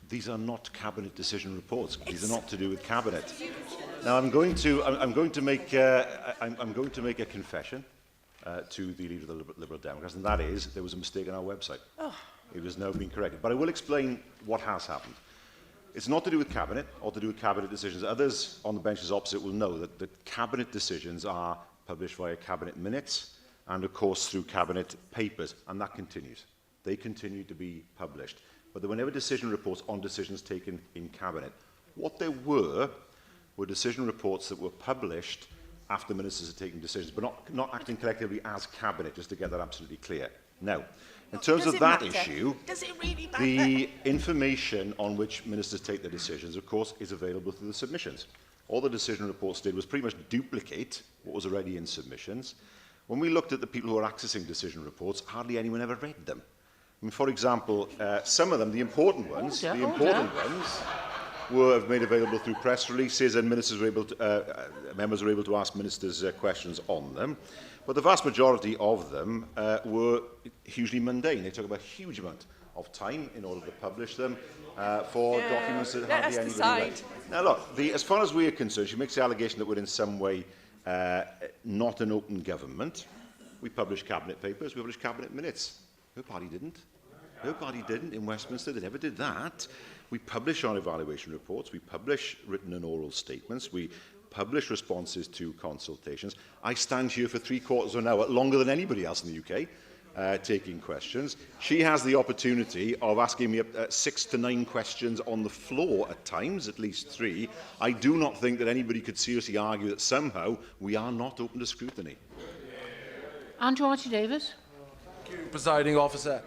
S3: these are not cabinet decision reports. These are not to do with cabinet. Now, I'm going to, I'm, I'm going to make, I'm, I'm going to make a confession to the leader of the Liberal Democrats, and that is there was a mistake on our website. Oh. It has now been corrected. But I will explain what has happened. It's not to do with cabinet or to do with cabinet decisions. Others on the benches opposite will know that the cabinet decisions are published via cabinet minutes and, of course, through cabinet papers, and that continues. They continue to be published. But there were never decision reports on decisions taken in cabinet. What there were decision reports that were published after ministers had taken decisions, but not, not acting collectively as cabinet, just to get that absolutely clear. Now, in terms of that matter? issue,
S14: Does it really matter?
S3: the information on which ministers take their decisions, of course, is available through the submissions. All the decision reports did was pretty much duplicate what was already in submissions. When we looked at the people who are accessing decision reports, hardly anyone ever read them. I mean, for example, some of them, the important ones, order, the important order. ones, were made available through press releases, and ministers were able to, members were able to ask ministers questions on them. But the vast majority of them were hugely mundane. They took up a huge amount of time in order to publish them for documents that hardly anybody read. Now, look, the, as far as we are concerned, she makes the allegation that we're in some way not an open government. We publish cabinet papers, we publish cabinet minutes. Her party didn't. Her party didn't in Westminster. They never did that. We publish our evaluation reports. We publish written and oral statements. We publish responses to consultations. I stand here for three quarters of an hour, longer than anybody else in the UK, taking questions. She has the opportunity of asking me 6 to 9 questions on the floor at times, at least 3. I do not think that anybody could seriously argue that somehow we are not open to scrutiny.
S1: Andrew Archie Davis.
S12: Thank you, Presiding Officer.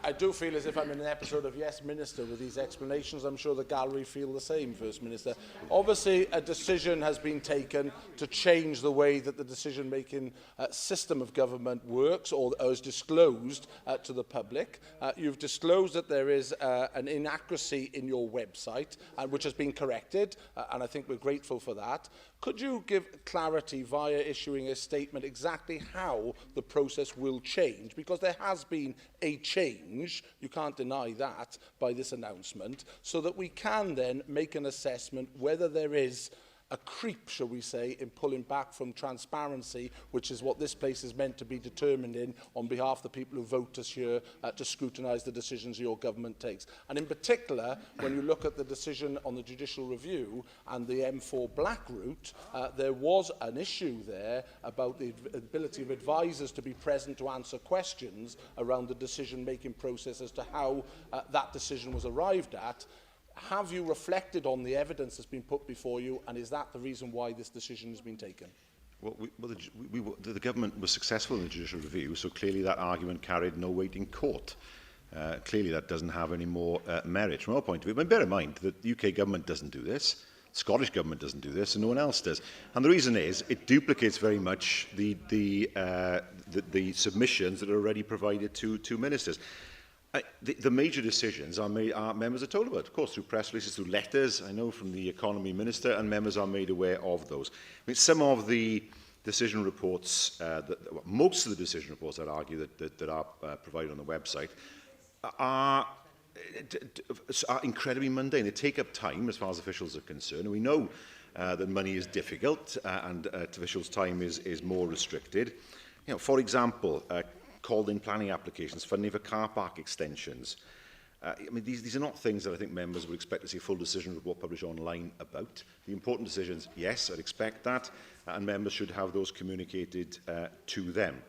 S12: I do feel as if I'm in an episode of Yes Minister with these explanations. I'm sure the gallery feel the same, First Minister. Obviously, a decision has been taken to change the way that the decision-making system of government works or is disclosed to the public. You've disclosed that there is an inaccuracy in your website, which has been corrected, and I think we're grateful for that. Could you give clarity via issuing a statement exactly how the process will change? Because there has been a change, you can't deny that, by this announcement, so that we can then make an assessment whether there is a creep, shall we say, in pulling back from transparency, which is what this place is meant to be determined in on behalf of the people who vote us here to scrutinise the decisions your government takes. And in particular, when you look at the decision on the judicial review and the M4 Black route, there was an issue there about the ability of advisors to be present to answer questions around the decision-making process as to how that decision was arrived at. Have you reflected on the evidence that's been put before you, and is that the reason why this decision has been taken?
S3: Well, the government was successful in the judicial review, so clearly that argument carried no weight in court. Clearly that doesn't have any more merit from our point of view. But bear in mind that the UK government doesn't do this, the Scottish government doesn't do this, and no one else does. And the reason is it duplicates very much the submissions that are already provided to ministers. The major decisions are made, are members are told about, of course, through press releases, through letters, I know from the economy minister, and members are made aware of those. I mean, some of the decision reports, most of the decision reports, I'd argue, that are provided on the website are incredibly mundane. They take up time as far as officials are concerned, and we know that money is difficult and officials' time is more restricted. You know, for example, called in planning applications, funding for car park extensions. Uh, I mean, these, these are not things that I think members would expect to see a full decision report published online about. The important decisions, yes, I'd expect that, and members should have those communicated uh, to them.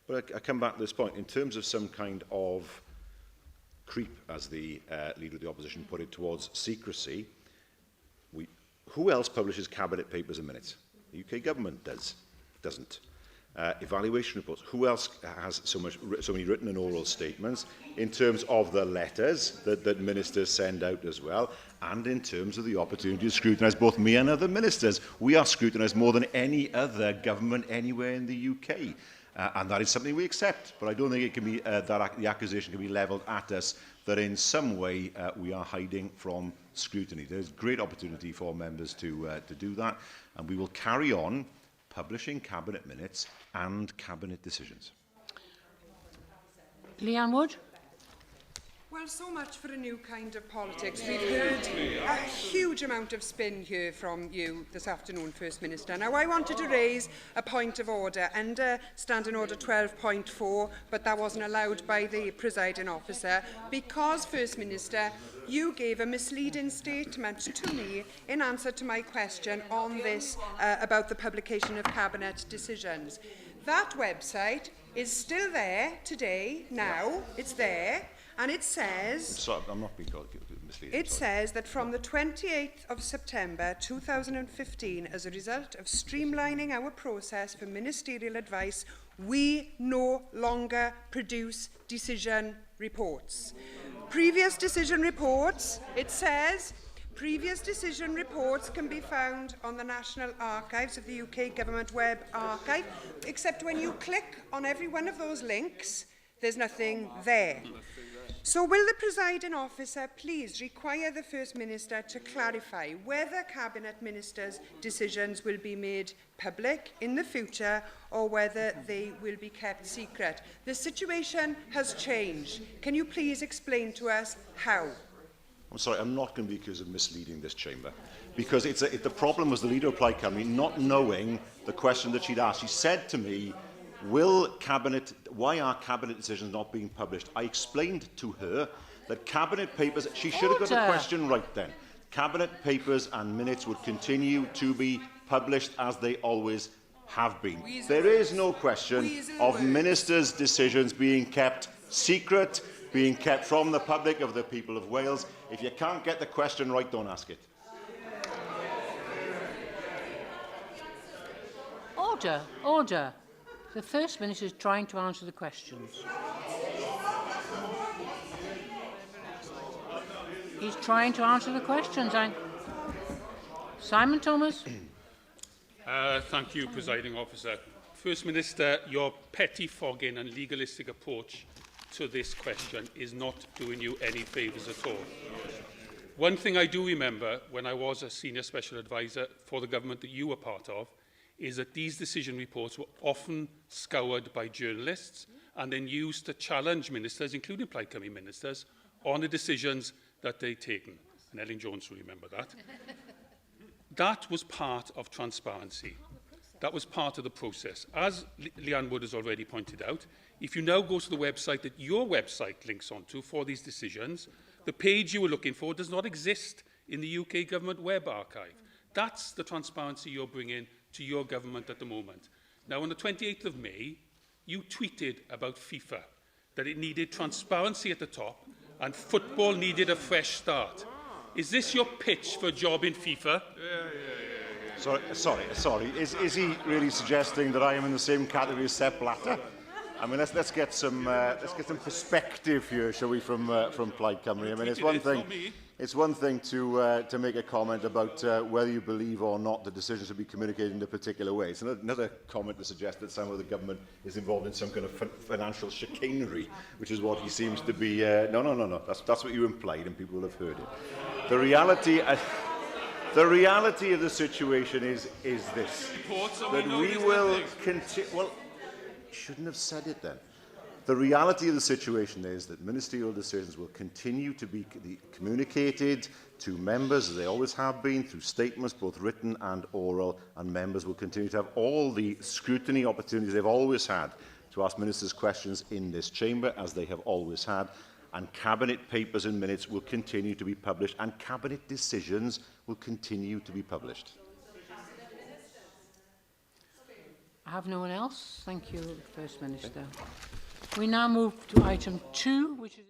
S3: But I, I come back to this point. In terms of some kind of creep, as the uh, leader of the opposition put it, towards secrecy, we, who else publishes cabinet papers and minutes? The UK government does, doesn't. Uh, evaluation reports. Who else has so, much, so many written and oral statements in terms of the letters that, that ministers send out as well, and in terms of the opportunity to scrutinise both me and other ministers? We are scrutinised more than any other government anywhere in the UK. Uh, and that is something we accept. But I don't think it can be, uh, that the accusation can be levelled at us that in some way uh, we are hiding from scrutiny. There's great opportunity for members to, uh, to do that. And we will carry on publishing cabinet minutes and cabinet decisions.
S1: Leanne Wood.
S13: Well, so much for a new kind of politics. We've heard a huge amount of spin here from you this afternoon, First Minister. Now, I wanted to raise a point of order under Standing Order 12.4, but that wasn't allowed by the presiding officer because, First Minister, you gave a misleading statement to me in answer to my question on this uh, about the publication of Cabinet decisions. That website is still there today, now, it's there. And it says...
S3: Sorry, I'm not being misleading.
S13: It sorry. says that from the 28th of September 2015, as a result of streamlining our process for ministerial advice, we no longer produce decision reports. Previous decision reports, it says, previous decision reports can be found on the National Archives of the UK Government Web Archive, except when you click on every one of those links, there's nothing there. So will the presiding officer please require the First Minister to clarify whether Cabinet Ministers' decisions will be made public in the future or whether they will be kept secret? The situation has changed. Can you please explain to us how?
S3: I'm sorry, I'm not going to be accused of misleading this chamber. Because it's a, it, the problem was the leader of Plaid Cymru not knowing the question that she'd asked. She said to me, will cabinet, why are cabinet decisions not being published? I explained to her that cabinet papers, she should have got the question right then. Cabinet papers and minutes would continue to be published as they always have been. Weasel there is no question Weasel of ministers' decisions being kept secret, being kept from the public of the people of Wales. If you can't get the question right, don't ask it.
S1: Order, order. The First Minister is trying to answer the questions. He's trying to answer the questions. I... Simon Thomas.
S5: Uh, thank you, Presiding Officer. First Minister, your petty-fogging and legalistic approach to this question is not doing you any favours at all. One thing I do remember when I was a senior special advisor for the government that you were part of is that these decision reports were often scoured by journalists and then used to challenge ministers, including Plaid Cymru ministers, on the decisions that they'd taken. And Ellen Jones will remember that. that was part of transparency. That was part of the process. As Le Leanne Wood has already pointed out, if you now go to the website that your website links onto for these decisions, the page you were looking for does not exist in the UK Government Web Archive. That's the transparency you're bringing to your government at the moment. Now, on the 28th of May, you tweeted about FIFA, that it needed transparency at the top and football needed a fresh start. Is this your pitch for a job in FIFA?
S3: Yeah, yeah, yeah, Sorry, sorry, sorry. Is, is he really suggesting that I am in the same category as Sepp Blatter? I mean, let's, let's, get, some, uh, let's get some perspective here, shall we, from, uh, from Plaid Cymru. I mean, it's one thing... It's one thing to, uh, to make a comment about uh, whether you believe or not the decisions will be communicated in a particular way. It's another comment to suggest that some of the government is involved in some kind of financial chicanery, which is what he seems to be. Uh, no, no, no, no. That's, that's what you implied, and people will have heard it. The reality... Uh, the reality of the situation is, is this, that we will continue... Well, shouldn't have said it then. The reality of the situation is that ministerial decisions will continue to be communicated to members, as they always have been, through statements, both written and oral, and members will continue to have all the scrutiny opportunities they've always had to ask ministers questions in this chamber, as they have always had. and Cabinet papers and minutes will continue to be published, and Cabinet decisions will continue to be published.
S1: I have no one else. Thank you, First Minister. We now move to item 2, which is...